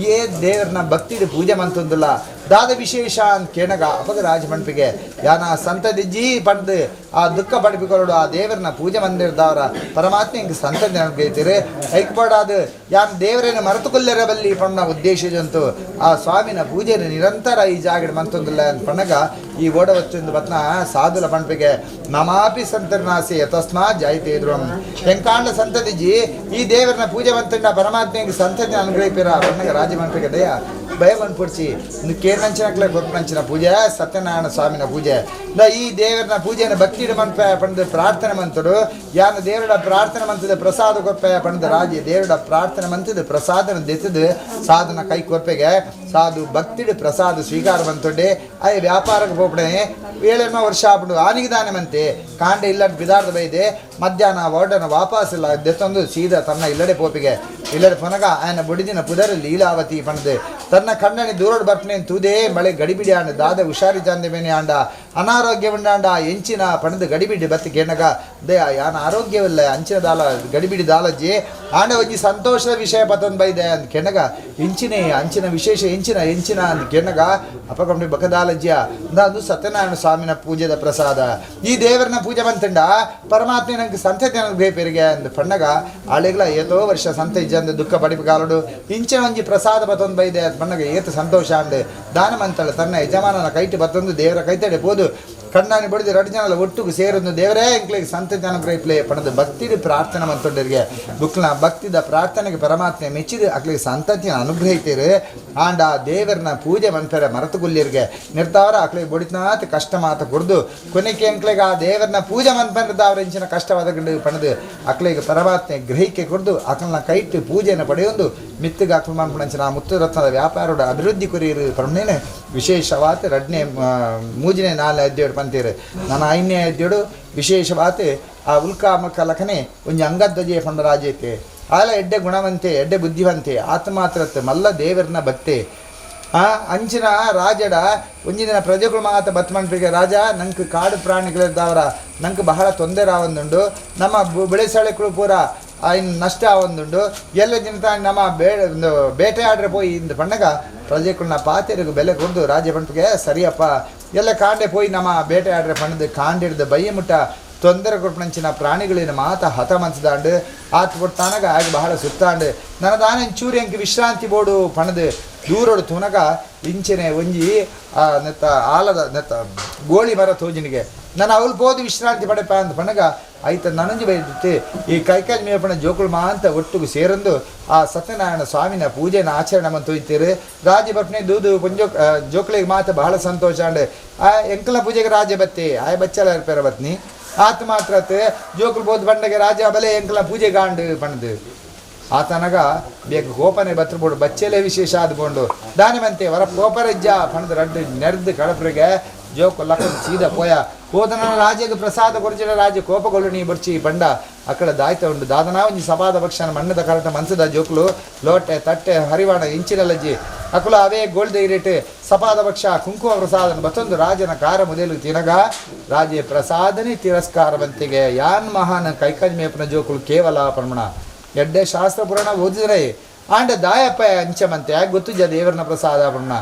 ಏ ದೇವರನ್ನ ಭಕ್ತಿಡು ಪೂಜೆ ಮಂತೊಂದುಲ್ಲ ದಾದ ವಿಶೇಷ ಅಂತ ಕೇಣಗ ಅಪಗ ರಾಜ ಮಣ್ಪಿಗೆ ಯಾನ ಸಂತದಿಜ್ಜಿ ಪಡ್ದು ಆ ದುಃಖ ಪಡಿಪಿಕೊಳ್ಳೋಡು ಆ ದೇವರನ್ನ ಪೂಜೆ ಮಂದಿರದವರ ಪರಮಾತ್ಮ ಹಿಂಗೆ ಸಂತತಿ ಅನುಗ್ರಹಿತೀರಿ ಐಕ್ಪಾಡಾದು ಯಾನ್ ದೇವರನ್ನು ಮರೆತುಕೊಲ್ಲರ ಬಲ್ಲಿ ಪಣ್ಣ ಉದ್ದೇಶ ಜಂತು ಆ ಸ್ವಾಮಿನ ಪೂಜೆಯನ್ನು ನಿರಂತರ ಈ ಜಾಗಡ್ ಮಂತೊಂದುಲ್ಲ ಅಂತ ಪಣ್ಣಗ ಈ ಓಡವಚ್ಚೊಂದು ಬತ್ನ ಸಾಧುಲ ಪಣ್ಪಿಗೆ ನಮಾಪಿ ಸಂತರ್ನಾಸಿ ಯತಸ್ಮಾ ಜಾಯಿತೆ ಧ್ರುವಂ ಎಂಕಾಂಡ ಸಂತತಿಜಿ ಈ ದೇವರನ್ನ ಪೂಜೆ ಮಂತಂಡ ಪರಮಾತ್ಮೆಗೆ ಸಂತತಿ ಅನುಗ್ರಹಿಪಿರ ಪಣ್ಣಗ ರಾಜ ಮನ್ಪಿಗೆ ದಯ ಭಯ ಮನ್ಪುಡ್ಸಿ ಕೇಳಂಚಿನಕ್ಲೆ ಕೊರ್ಪಂಚಿನ ಪೂಜೆ ಸತ್ಯನಾರಾಯಣ ಸ್ವಾಮಿನ ಪೂಜೆ ಈ ದೇವರನ್ನ ಪೂಜೆಯನ್ನು ಭಕ್ತಿಡ ಮನ್ಪೆ ಪಂಡ ಪ್ರಾರ್ಥನೆ ಮಂತಡು ಯಾನ ದೇವರ ಪ್ರಾರ್ಥನೆ ಮಂತದ ಪ್ರಸಾದ ಕೊರ್ಪೆ ಪಂಡ ರಾಜ ದೇವರ ಪ್ರಾರ್ಥನೆ ಮಂತದ ಪ್ರಸಾದನ ದೆತ್ತದು ಸಾಧನ ಕೈ ಕೊರ್ಪೆಗೆ ಸಾಧು ಭಕ್ತಿಡು ಪ್ರಸಾದ ಸ್ವೀಕಾರ ಮಂತೊಡ್ಡೆ ಅಯ್ಯ ವ್ಯಾಪಾರಕ್ಕೆ ಪೋಪಡೆ ಏಳೆಮ್ಮ ವರ್ಷ ಆಪುಂಡು ಆನಿಗೆ ದಾನೆ ಮಂತೆ ಕಾಂಡೆ ಇಲ್ಲ ಬಿದಾರ್ದ ಬೈದೆ ಮಧ್ಯಾಹ್ನ ವಾರ್ಡನ ವಾಪಸ್ ಇಲ್ಲ ದೆತ್ತೊಂದು ಸೀದಾ ತನ್ನ ಇಲ್ಲಡೆ ಪೋಪಿಗೆ ಇಲ್ಲಡೆ ಪೊನಗ ಆಯನ ಬುಡಿದಿನ ಪುದರ ಲೀಲಾವತಿ ಪಣದು ತನ್ನ ಕಣ್ಣನಿ ದೂರೋಡು ಬರ್ಪನೆ ತೂದೇ ಮಳೆ ಗಡಿಬಿಡಿ ಆಂಡ ದಾದ ಹುಷಾರಿ ಚಾಂದೆ ಮೇನೆ ಆಂಡ ಅನಾರೋಗ್ಯ ಉಂಡಾಂಡ ಎಂಚಿನ ಪಣದು ಗಡಿಬಿಡಿ ಬತ್ತಿ ಕೇಣಗ ದಯ ಯಾನ ಆರೋಗ್ಯವಿಲ್ಲ ಅಂಚಿನ ದಾಲ ಗಡಿಬಿಡಿ ದಾಲಜ್ಜಿ ಆಂಡ ಒಂಜಿ ಸಂತೋಷದ ವಿಷಯ ಪತೊಂದು ಬೈದೆ ಅಂದ್ ಕೆಣಗ ಇಂಚಿನೇ ಅಂಚಿನ ವಿಶೇಷ ಎಂಚಿನ ಎಂಚಿನ ಅಂದ್ ಕೆಣಗ ಅಪಕಂಡಿ ಬಕದಾಲಜ್ಜಿಯ ಅದು ಸತ್ಯನಾರಾಯಣ ಸ್ವಾಮಿನ ಪೂಜೆದ ಪ್ರಸಾದ ಈ ದೇವರನ್ನ ಪೂಜೆ ಬಂತಂಡ ಪರಮಾತ್ಮ ನಂಗೆ ಸಂತತಿ ಅನುಗ್ರಹ ಅಂದ್ ಪಣ್ಣಗ ಆಳೆಗ್ಲ ಏತೋ ವರ್ಷ ಸಂತ ಇಜ್ಜಂದ ದುಃಖ ಪಡಿಪಗಾಲಡು ಇಂಚಿನ ಒಂಜಿ ಪ್ರಸಾದ ಬತ್ತೊಂದು ಬೈದೆ ಅಂದ್ ಪಣ್ಣಗ ಏತ ಸಂತೋಷ ಅಂಡ್ ದಾನ ಮಂತಳ ತನ್ನ ಯಜಮಾನನ ಕೈಟು ಬತ್ತೊಂದು ದೇವರ ಕೈತಡೆ ಪೋದು ಕಣ್ಣಾನಿ ಬಡಿದು ರಡ್ಡು ಜನಲ ಒಟ್ಟುಗು ಸೇರೊಂದು ದೇವರೇ ಎಂಕ್ಲೆಗ್ ಸಂತತಿ ಅನುಗ್ರಹಿಪ್ಲೆ ಪಣದು ಭಕ್ತಿಡು ಪ್ರಾರ್ಥನೆ ಮಂತೊಂಡರಿಗೆ ಬುಕ್ನ ಭಕ್ತಿದ ಪ್ರಾರ್ಥನೆಗೆ ಪರಮಾತ್ಮೆ ಮೆಚ್ಚಿದು ಅಕ್ಲೆಗ್ ಸಂತತಿನ ಅನುಗ್ರಹಿತೀರು ಆಂಡ ಆ ದೇವರನ್ನ ಪೂಜೆ ಮನ್ಪೆರೆ ಮರತುಗುಲ್ಲಿರ್ಗೆ ನಿರ್ತಾವರ ಅಕ್ಲೆಗ್ ಬೊಡಿತನಾತ್ ಕಷ್ಟ ಮಾತ ಕೊರ್ದು ಕೊನೆಗೆ ಎಂಕ್ಲೆಗ್ ಆ ದೇವರನ್ನ ಪೂಜೆ ಮನ್ಪೆರ್ದಾವ್ರ ಇಂಚಿನ ಕಷ್ಟವಾದ ಪಣದು ಅಕ್ಲೆಗ್ ಪರಮಾತ್ಮೆ ಗ್ರಹಿಕೆ ಕೊರ್ದು ಅಕಲ್ನ ಕೈಟ್ ಪೂಜೆನ ಪಡೆಯೊಂದು ಮಿತ್ತಿಗೆ ಅಕ್ಲ ಮನ್ಪುಣಂಚಿನ ಆ ಮುತ್ತು ರತ್ನದ ವ್ಯಾಪಾರೋಡ ಅಭಿವೃದ್ಧಿ ಕೊರಿಯರು ಪರಮೇನೆ ವಿಶೇಷವಾದ ರಡ್ನೇ ಮೂಜನೇ ನಾಲ್ನೇ ಅಧ್ಯಾಯ ಪಂತೀರು ನನ್ನ ಐದನೇ ಅಧ್ಯಾಯ ವಿಶೇಷವಾದ ಆ ಉಲ್ಕಾ ಮಕ್ಕಲಕನೆ ಒಂಜಿ ಅಂಗಧ್ವಜೆ ಪಂಡ ರಾಜೈತೆ ಆಲ ಎಡ್ಡೆ ಗುಣವಂತೆ ಎಡ್ಡೆ ಬುದ್ಧಿವಂತೆ ಆತ ಮಾತ್ರತ್ತೆ ಮಲ್ಲ ದೇವರನ್ನ ಭಕ್ತೆ ಆ ಅಂಚಿನ ರಾಜಡ ಒಂಜಿ ದಿನ ಪ್ರಜೆಗಳು ಮಾತ ಬತ್ಮನ್ಪಿಗೆ ರಾಜ ನಂಗೆ ಕಾಡು ಪ್ರಾಣಿಗಳಿದ್ದಾವರ ನಂಗೆ ಬಹಳ ತೊಂದರೆ ಆವೊಂದುಂಡು ನಮ್ಮ ಬೆಳೆಸಳೆಗಳು ಪೂರ ಇನ್ನು ನಷ್ಟ ಆವೊಂದುಂಡು ಎಲ್ಲ ದಿನ ನಮ್ಮ ಒಂದು ಬೇಟೆ ಆಡ್ರೆ ಪೋಯಿ ಇಂದ ಪಣ್ಣಗ ಪ್ರಜೆಗಳನ್ನ ಪಾತೆರಿಗು ಬೆಲೆ ಕೊಡ್ದು ರಾಜ ಪಂಪಿಗೆ ಸರಿಯಪ್ಪ ಎಲ್ಲ ಕಾಂಡೆ ಪೋಯಿ ನಮ್ಮ ಬೇಟೆ ಆಡ್ರೆ ಪಣ್ಣದು ಕಾಂಡಿಡ್ದು ಬಯ್ಯ ಮುಟ್ಟ ತೊಂದರೆ ಕೊಡ್ಪಣಂಚಿನ ಪ್ರಾಣಿಗಳಿನ ಮಾತ ಹತ ಮನ್ಸದಾಂಡು ಆತ ಕೊಡ್ತಾನಗ ಆಗ ಬಹಳ ಸುತ್ತಾಂಡು ನನ್ನ ದಾನ ಚೂರಿ ಅಂಕ ವಿಶ್ರಾಂತಿ ಬೋಡು ಪಣದು ದೂರೋಡು ತುನಗ ಇಂಚಿನೆ ಒಂಜಿ ನೆತ್ತ ಆಲದ ನೆತ್ತ ಗೋಳಿ ಮರ ತೋಜಿನಿಗೆ ನಾನು ಅವಳು ಪೋದು ವಿಶ್ರಾಂತಿ ಪಡೆಪ ಅಂತ ಪಣಗ ಐತ ನನಂಜಿ ಬೈದಿತ್ತು ಈ ಕೈಕಾಜ್ ಮೇಪಣ ಜೋಕುಳು ಮಾ ಅಂತ ಒಟ್ಟುಗು ಸೇರಂದು ಆ ಸತ್ಯನಾರಾಯಣ ಸ್ವಾಮಿನ ಪೂಜೆನ ಆಚರಣೆ ಮಂತು ಇತ್ತೀರು ರಾಜ ಬಪ್ಪನೆ ದೂದು ಪುಂಜೋ ಜೋಕುಳಿಗೆ ಮಾತ ಬಹಳ ಸಂತೋಷ ಅಂಡ್ ಆ ಎಂಕಲ ಪೂಜೆಗೆ ರಾಜ ಬತ್ತಿ ಆಯ ಬಚ್ಚಲ ಇರ್ಪೇರ ಬತ್ನಿ ಆತ ಮಾತ್ರ ಜೋಕುಲು ಬೋದ್ ಬಂಡಗೆ ರಾಜ ಬಲೆ ಎಂಕಲ ಪೂಜೆ ಗಾಂಡು ಪಣದು ಆತನಗ ಬೇಗ ಕೋಪನೆ ಬತ್ರಬೋಡು ಬಚ್ಚಲೆ ವಿಶೇಷ ಆದ್ಕೊಂಡು ದಾನಿಮಂತೆ ವರ ಕೋಪರಜ್ಜ ಪಣದು ರಡ್ಡು ನೆರ್ದು ಕಳಪ್ರಿಗೆ ಜೋಕು ಲಕ್ಕ ಸೀದ ಪೋಯ ಹೋದನ ರಾಜಗೆ ಪ್ರಸಾದ ಕೊರ್ಜಿಡ ರಾಜ ಕೋಪಗೊಳ್ಳು ನೀ ಬರ್ಚಿ ಬಂಡ ಅಕ್ಕಡ ದಾಯ್ತ ಉಂಡು ದಾದನಾ ಒಂಜಿ ಸಪಾದ ಪಕ್ಷನ ಮಣ್ಣದ ಕರಟ ಮನ್ಸದ ಜೋಕುಲು ಲೋಟೆ ತಟ್ಟೆ ಹರಿವಾಣ ಇಂಚಿನಲಜ್ಜಿ ಅಕುಲು ಅವೇ ಗೋಲ್ದ ಇರಿಟ್ ಸಪಾದ ಪಕ್ಷ ಕುಂಕುಮ ಪ್ರಸಾದನ ಬತ್ತೊಂದು ರಾಜನ ಕಾರ ಮುದೇಲು ತಿನಗ ರಾಜೆ ಪ್ರಸಾದನೆ ತಿರಸ್ಕಾರವಂತಿಗೆ ಯಾನ್ ಮಹಾನ ಕೈಕಂಜ್ ಮೇಪನ ಜೋಕುಲು ಕೇವಲ ಪರ್ಮಣ ಎಡ್ಡೆ ಶಾಸ್ತ್ರ ಪುರಾಣ ಓದಿದ್ರೆ ಆಂಡ ದಾಯಪ್ಪ ಅಂಚಮಂತೆ ಯಾಕೆ ಗೊತ್ತು ಜ ದೇವರನ ಪ್ರಸಾದ ಪರ್ಮಣ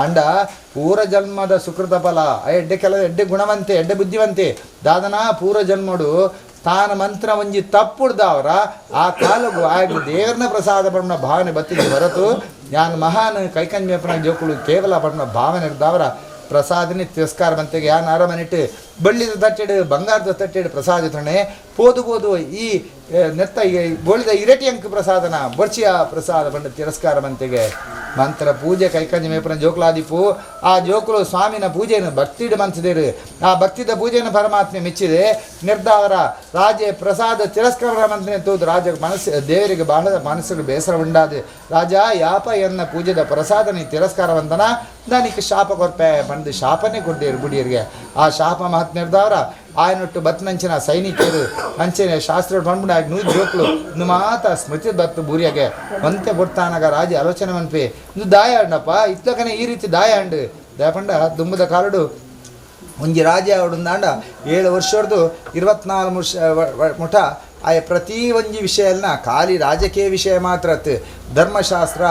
ಅಂಡ ಪೂರ ಜನ್ಮದ ಸುಕೃತ ಫಲ ಎಡ್ಡೆ ಕೆಲ ಎಡ್ಡೆ ಗುಣವಂತೆ ಎಡ್ಡೆ ಬುದ್ಧಿವಂತೆ ದಾದನ ಪೂರ ಜನ್ಮಡು ತಾನ ಮಂತ್ರ ಒಂಜಿ ತಪ್ಪುಡ್ದವರ ಆ ಕಾಲಗು ಆಗ ದೇವರನ ಪ್ರಸಾದ ಪಡ್ನ ಭಾವನೆ ಬತ್ತಿದ್ದು ಹೊರತು ಯಾನ್ ಮಹಾನ್ ಕೈಕಂಜ್ ಜೋಕುಳು ಕೇವಲ ಪಡ್ನ ಭಾವನೆ ಇರ್ದವರ ಪ್ರಸಾದನೆ ತಿರಸ್ಕಾರ ಬಂತೆಗೆ ಯಾನ್ ಅರಮನಿಟ್ಟು ಬಳ್ಳಿದ ತಟ್ಟೆಡು ಬಂಗಾರದ ತಟ್ಟೆಡು ಪ್ರಸಾದ ತಣೆ ಪೋದು ಪೋದು ಈ ನೆತ್ತ ಬೋಳಿದ ಇರಟಿ ಅಂಕ ಪ್ರಸಾದನ ಬೊರ್ಚಿಯ ಪ್ರಸಾದ ಬಂಡ ತಿರಸ್ಕಾರ ಬಂತೆಗೆ ಮಂತ್ರ ಪೂಜೆ ಕೈಕಂಜಿ ಮೇಪನ ಜೋಕುಲಾದಿಪು ಆ ಜೋಕುಲು ಸ್ವಾಮಿನ ಪೂಜೆಯನ್ನು ಭಕ್ತಿಡು ಮನ್ಸದಿರು ಆ ಭಕ್ತಿದ ಪೂಜೆಯನ್ನು ಪರಮಾತ್ಮೆ ಮೆಚ್ಚಿದೆ ನಿರ್ದಾವರ ರಾಜೆ ಪ್ರಸಾದ ತಿರಸ್ಕಾರ ಮಂತ್ರೆ ತೋದು ರಾಜ ಮನಸ್ಸು ದೇವರಿಗೆ ಬಹಳ ಮನಸ್ಸಿಗೆ ಬೇಸರ ಉಂಡಾದೆ ರಾಜ ಯಾಪ ಎನ್ನ ಪೂಜೆದ ಪ್ರಸಾದನೆ ತಿರಸ್ಕಾರವಂತನ ನನಗೆ ಶಾಪ ಕೊರ್ಪೆ ಬಂದು ಶಾಪನೇ ಕೊಡ್ದೇರು ಗುಡಿಯರಿಗೆ ಆ ಶಾಪ ಮಹಾತ್ಮೆರ್ದವರ ಆಯನೊಟ್ಟು ಬತ್ನಂಚಿನ ಸೈನಿಕರು ಅಂಚನೆ ಶಾಸ್ತ್ರ ಬಂದ್ಬಿಡ ಆಗ ನೂರು ಜೋಕ್ಲು ಇನ್ನು ಮಾತ ಸ್ಮೃತಿ ಬತ್ತು ಬೂರಿಯಾಗೆ ಒಂತೆ ಕೊಡ್ತಾನಾಗ ರಾಜ ಆಲೋಚನೆ ಮನ್ಪಿ ಇದು ದಾಯ ಅಣ್ಣಪ್ಪ ಇತ್ತಕನೆ ಈ ರೀತಿ ದಾಯ ಅಂಡು ದಾಯಪಂಡ ದುಂಬದ ಕಾಲಡು ಒಂಜಿ ರಾಜ ಅವಡುಂದಾಂಡ 7 ವರ್ಷದ್ದು 24 ವರ್ಷ ಮುಠ ಆಯ ಪ್ರತಿ ಒಂಜಿ ವಿಷಯನ ಖಾಲಿ ರಾಜಕೀಯ ವಿಷಯ ಮಾತ್ರ ಧರ್ಮಶಾಸ್ತ್ರ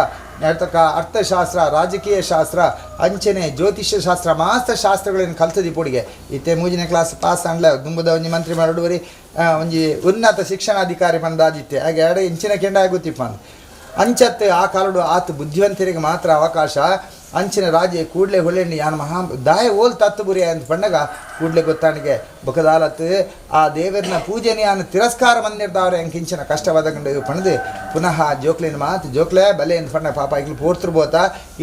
ನರ್ತಕ ಅರ್ಥಶಾಸ್ತ್ರ ರಾಜಕೀಯ ಶಾಸ್ತ್ರ ಅಂಚನೆ ಜ್ಯೋತಿಷ್ಯ ಶಾಸ್ತ್ರ ಮಾಸ್ತ ಶಾಸ್ತ್ರಗಳನ್ನು ಕಲ್ತದಿ ಪೊಡಿಗೆ ಇತ್ತೆ ಮೂಜಿನ ಕ್ಲಾಸ್ ಪಾಸ್ ಅಂಡ್ಲ ದುಂಬದ ಒಂಜಿ ಮಂತ್ರಿ ಮಾಡುವರಿ ಒಂಜಿ ಉನ್ನತ ಶಿಕ್ಷಣಾಧಿಕಾರಿ ಬಂದಾದಿತ್ತೆ ಹಾಗೆ ಎರಡು ಇಂಚಿನ ಕೆಂಡ ಆಗುತ್ತಿಪ್ಪ ಅಂದ್ ಅಂಚತ್ತೆ ಆ ಕಾಲಡು ಆತ ಬುದ್ಧಿವಂತರಿಗೆ ಮಾತ್ರ ಅವಕಾಶ ಅಂಚಿನ ರಾಜೆ ಕೂಡಲೇ ಹೊಳ್ಳೆಣ್ಣಿ ಯಾನ್ ಮಹಾ ದಾಯ ಓಲ್ ತತ್ತು ಬುರಿಯ ಅಂತ ಪಣ್ಣಗ ಕೂಡಲೇ ಗೊತ್ತಾಣಿಗೆ ಬೊಕದಾಲತ್ತು ಆ ದೇವರನ್ನ ಪೂಜೆನೆ ಯಾನು ತಿರಸ್ಕಾರ ಮಂದಿರ್ದವ್ರೆ ಅಂಕಿಂಚಿನ ಕಷ್ಟವಾದ ಕಂಡು ಪಣದು ಪುನಃ ಜೋಕ್ಲಿನ ಮಾತು ಜೋಕ್ಲೆ ಬಲೆ ಅಂತ ಪಣ್ಣ ಪಾಪ ಈಗಲೂ ಪೋರ್ತರು ಬೋತ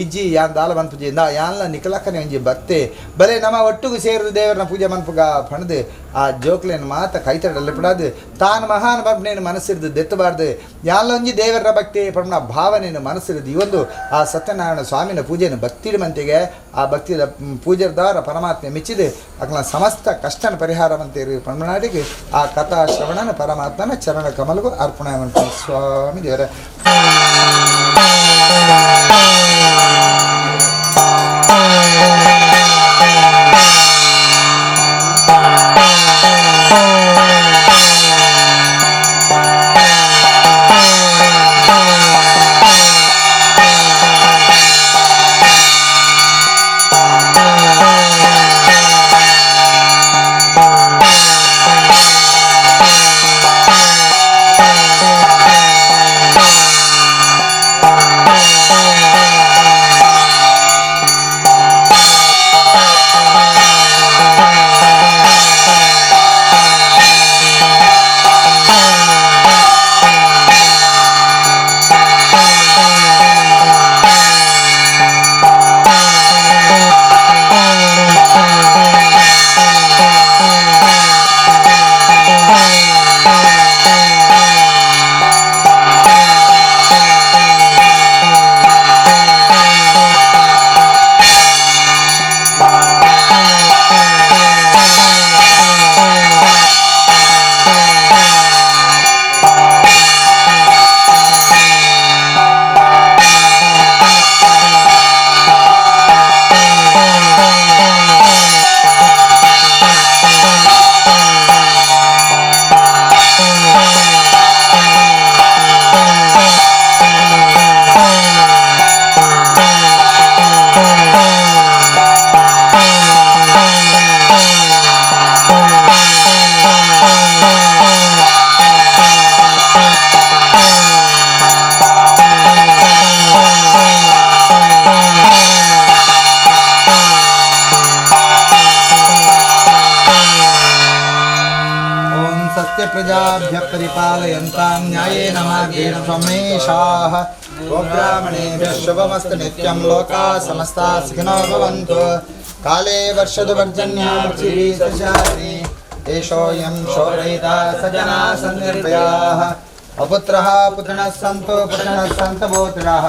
ಇಜ್ಜಿ ಯಾನ್ ದಾಲ ಮನ್ಪುಜಿ ಇಂದ ಯಾನ್ಲ ನಿಕಲಕ್ಕನೆ ಒಂಜಿ ಬತ್ತೆ ಬಲೆ ನಮ್ಮ ಒಟ್ಟುಗು ಸೇರಿದ ದೇವರನ್ನ ಪೂಜೆ ಮನ್ಪುಗ ಪಣದು ಆ ಜೋಕ್ಲಿನ ಮಾತ ಕೈತಡಲ್ಲ ಬಿಡಾದು ತಾನು ಮಹಾನ್ ಬರ್ಪನೇನು ಮನಸ್ಸಿರ್ದು ದೆತ್ತಬಾರ್ದು ಯಾನ್ಲ ಒಂಜಿ ದೇವರ ಭಕ್ತಿ ಪಣ್ಣ ಭಾವನೆಯನ್ನು ಮನಸ್ಸಿರ್ದು ಈ ಒಂದು ಆ ಸತ್ಯನಾರಾಯಣ ಸ್ವಾಮಿನ ಪೂಜೆಯನ್ನು ಭಕ್ತಿ ಮಂತಿಗೆ ಆ ಭಕ್ತಿದ ಪೂಜೆದಾರ ಪರಮಾತ್ಮೆ ಮೆಚ್ಚಿದೆ ಅಕಲ ಸಮಸ್ತ ಕಷ್ಟನ ಪರಿಹಾರ ಮಂತೇರಿ ಪಣ್ಮನಾಡಿಗೆ ಆ ಕಥಾ ಶ್ರವಣನ ಪರಮಾತ್ಮನ ಚರಣ ಕಮಲಗೂ ಅರ್ಪಣೆ ಮಾಡ್ತಾರೆ ಸ್ವಾಮಿ ದೇವರ. स्वस्ति प्रजाभ्यः परिपालयन्तां न्यायेन मार्गेण स्वमेषाः। गोब्राह्मणेभ्यः शुभमस्तु नित्यं, लोकाः समस्ताः सुखिनो भवन्तु। काले वर्षतु पर्जन्यः पृथिवी सस्यानि देशोऽयं शोभयिता सजना सन्निर्भयाः। अपुत्रः पुत्रिणः सन्तु, पुत्रिणः सन्तु पौत्रिणः,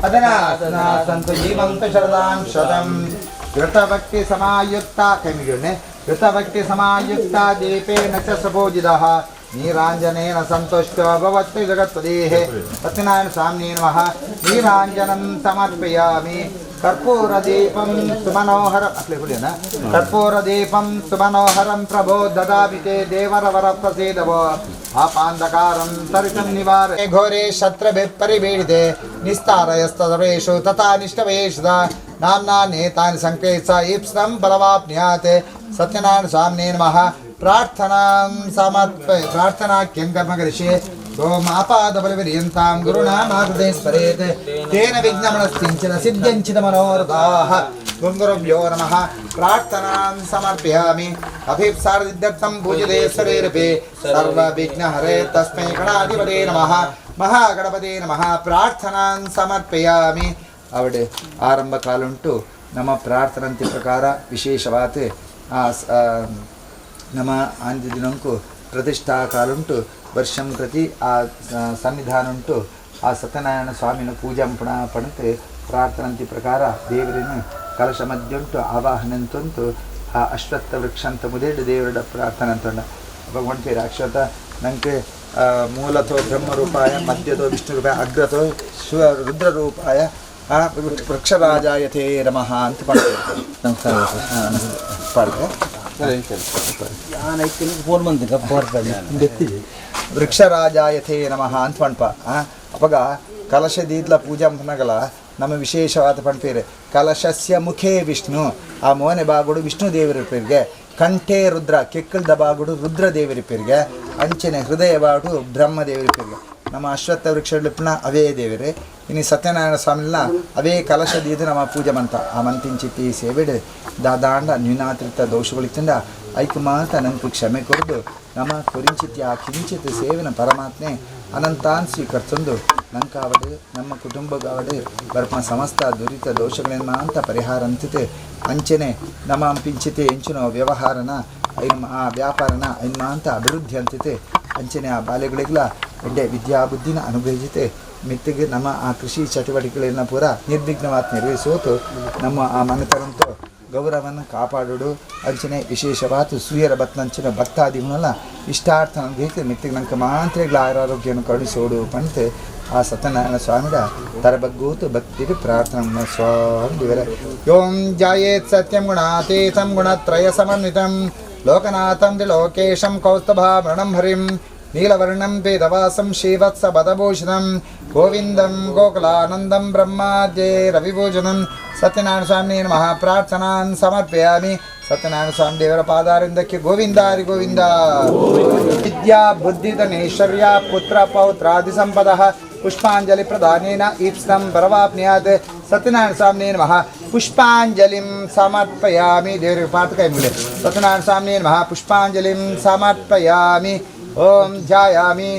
अधना सन्तु जीवन्तु शरदां शतम्। घृतभक्तिसमायुक्ता कैमिगणे घृतभक्तिसमायुक्ता दीपेन च सुपूजितः नीराञ्जनेन सन्तुष्टो भवति जगत्पदेः। सत्यनारायण स्वामिने नमः। नीराञ्जनं समर्पयामि। कर्पूरदीपं सुमनोहर कर्पूरदीपं सुमनोहरं प्रभो ददामि ते देवरवरप्रसीदवो। पापान्धकारं तरितं निवारय। घोरे शत्रभिः परिपीडिते निस्तारयस्तदवेषु तथा निष्ठवेषु नाम्ना नेतानि संकेत ईप्सं बलवाप्नुयात्। सत्यनारायण स्वामिने नमः। प्रार्थनां समर्पय प्रार्थनाख्यं कर्म करिष्ये। ओम आपादबलपर्यन्तां गुरुणामाकृते स्मरेत् तेन विघ्नमनस्किञ्चन सिद्ध्यञ्चित मनोरथाः। गुरुभ्यो नमः। प्रार्थनां समर्पयामि। अभीप्सारसिद्ध्यर्थं पूजिते स्वरेरपि सर्वविघ्नहरे तस्मै गणाधिपते नमः। महागणपते नमः। प्रार्थनां समर्पयामि। ಅವಡೆ ಆರಂಭ ಕಾಲುಂಟು ನಮ್ಮ ಪ್ರಾರ್ಥನಂತಿ ಪ್ರಕಾರ ವಿಶೇಷವಾದ ನಮ್ಮ ಆಂಜ ದಿನಂಕು ಪ್ರತಿಷ್ಠಾ ಕಾಲುಂಟು ವರ್ಷಂ ಪ್ರತಿ ಆ ಸನ್ನಿಧಾನ ಉಂಟು ಆ ಸತ್ಯನಾರಾಯಣ ಸ್ವಾಮಿನ ಪೂಜಾ ಪುಣ ಪಣತೆ ಪ್ರಾರ್ಥನಂತಿ ಪ್ರಕಾರ ದೇವರಿನ ಕಲಶ ಮಧ್ಯುಂಟು ಆವಾಹನೆ ಅಂತುಂಟು ಆ ಅಶ್ವತ್ಥ ವೃಕ್ಷ ಅಂತ ಮುದೇಡು ದೇವರ ಪ್ರಾರ್ಥನೆ ಅಂತಂಡ ಭಗವಂತ ಅಕ್ಷತ ನಂಗೆ ಮೂಲತೋ ಬ್ರಹ್ಮರೂಪಾಯ ಮಧ್ಯತೋ ವಿಷ್ಣುರೂಪಾಯ ಅಗ್ರತೋ ಶಿವ ರುದ್ರರೂಪಾಯ ಆ ವೃಕ್ಷರಾಜಾಯ ತೇ ನಮಃ ಅಂತ ಪಾಡ್ತಾರೆ. ನಮಸ್ಕಾರ. ಪಾಡ್ರೆ ವೃಕ್ಷರಾಜಾಯ ತೇ ನಮಃ ಅಂತ ಪಣ್ಪ. ಅಪಗ ಕಲಶ ದೀದ್ಲ ಪೂಜಾ ಪನಗಲ ನಮ್ಮ ವಿಶೇಷವಾದ ಪಣ್ಪೇರೆ ಕಲಶಸ್ಯ ಮುಖೇ ವಿಷ್ಣು ಆ ಮೋನೆ ಬಾಗುಡು ವಿಷ್ಣು ದೇವರ ಪೇರಿಗೆ, ಕಂಠೇ ರುದ್ರ ಕೆಕ್ಕಲ್ದ ಬಾಗುಡು ರುದ್ರ ದೇವರ ಪೇರಿಗೆ, ಅಂಚನೆ ಹೃದಯ ಬಾಗುಡು ಬ್ರಹ್ಮ ದೇವರ ಪೇರಿಗೆ. ನಮ್ಮ ಅಶ್ವತ್ಥ ವೃಕ್ಷ ಅವೇ ದೇವರೇ. ಇನ್ನು ಸತ್ಯನಾರಾಯಣ ಸ್ವಾಮಿನ ಅವೇ ಕಲಶ ದೀದ ನಮ್ಮ ಪೂಜೆ ಮಂತ ಆ ಮಂತಿಂಚಿತಿ ಸೇವೆಡು ದಾದಾಂಡ ನ್ಯೂನಾತಿರಿಕ್ತ ದೋಷಗಳಿತ್ತಿಂದ ಐಕು ಮಾತ ನಂಗೆ ಕ್ಷಮೆ ಕೊರದು ನಮ್ಮ ಕೊರಿಂಚಿತಿ ಆ ಕಿಂಚಿತ್ ಸೇವನ ಪರಮಾತ್ಮೆ ಅನಂತಾನ್ ಸ್ವೀಕರಿಸೊಂದು ನಂಕಾವಡು ನಮ್ಮ ಕುಟುಂಬಗಾವಡು ಬರ್ಪ ಸಮಸ್ತ ದುರಿತ ದೋಷಗಳನ್ನ ಅಂತ ಪರಿಹಾರ ಅಂತಿತೆ. ಅಂಚನೆ ನಮ್ಮ ಪಿಂಚಿತೆ ಎಂಚಿನ ವ್ಯವಹಾರನ ಐನ ಆ ವ್ಯಾಪಾರನ ಐನ ಅಂತ ಅಭಿವೃದ್ಧಿ ಅಂತಿತೆ. ಅಂಚನೆ ಆ ಬಾಲೆಗಳಿಗೆಲ್ಲ ಎಡ್ಡೆ ವಿದ್ಯಾ ಬುದ್ಧಿನ ಅನುಗ್ರಹಿಸಿತೆ ಮಿತ್ತಿಗೆ ನಮ್ಮ ಆ ಕೃಷಿ ಚಟುವಟಿಕೆಗಳನ್ನ ಪೂರ ನಿರ್ವಿಘ್ನವಾದ ನೆರವೇರಿಸೋತು ನಮ್ಮ ಆ ಮನೆತರಂತೂ ಗೌರವವನ್ನು ಕಾಪಾಡೋಡು. ಅಂಚನೆ ವಿಶೇಷವಾದ ಸೂಯರ ಬತ್ನಂಚಿನ ಭಕ್ತಾದಿಗಳನ್ನೆಲ್ಲ ಇಷ್ಟಾರ್ಥ ಬೇಕು ಮಿತ್ತಿಗೆ ನಂಗೆ ಮಾಂತ್ರಿಗಳ ಆರೋಗ್ಯವನ್ನು ಕರುಣಿಸೋಡು ಪಂತೆ ಆ ಸತ್ಯನಾರಾಯಣ ಸ್ವಾಮಿಡ ತರಬಗ್ಗೂತು ಭಕ್ತಿಗೆ ಪ್ರಾರ್ಥನೆ ಸ್ವಾಮಿ ದೇವರ. ಓಂ ಜಾಯೇತ್ ಸತ್ಯಂ ಗುಣಾತೀತಂ ಗುಣತ್ರಯ ಸಮನ್ವಿತಂ ಲೋಕನಾಥಂ ತ್ರಿಲೋಕೇಶಂ ಕೌಸ್ತುಭಾಭರಣಂ ಹರಿಂ ನೀಲವರ್ಣಂ ಪೀತವಾಸಂ ಶ್ರೀವತ್ಸಪದಭೂಷಣಂ ಗೋವಿಂದಂ ಗೋಕುಲಾನಂದಂ ಬ್ರಹ್ಮಾದ್ಯೇ ರವಿಭೂಷಣಂ. ಸತ್ಯನಾರಾಯಣ ಸ್ವಾಮಿ ನಮಃ. ಪ್ರಾರ್ಥನಾನ್ ಸಮರ್ಪಯಾಮಿ. ಸತ್ಯನಾರಾಯಣ ಸ್ವಾಮಿ ದೇವರ ಪಾದಾರಿಂದಕ್ಕೆ ಗೋವಿಂದ ಹರಿ ಗೋವಿಂದ. ವಿದ್ಯಾ ಬುದ್ಧಿಧನೈಶ್ವರ್ಯ ಪುತ್ರ ಪೌತ್ರಾದಿ ಸಂಪದಃ ಪುಷ್ಪಾಂಜಲಿ ಪ್ರದಾನೇನ ಈಪ್ಸಂ ಪರವಾಪ್ನಿಯಾತ್. ಸತ್ಯನಾರಾಯಣ ಸ್ವಾಮಿ ನಮಃ. ಪುಷ್ಪಾಂಜಲಿಂ ಸಮರ್ಪಯಾಮಿ. ದೇವರಿಗೆ ಪಾತ್ರ ಕೈ ಮುಗಿಲೆ. ಸತ್ಯನಾರಾಯಣ ಸ್ವಾಮಿ ನಮಃ. ಪುಷ್ಪಾಂಜಲಿಂ ಸಮರ್ಪಯಾಮಿ. ಓಂ ಧ್ಯಾಯಾಮಿ.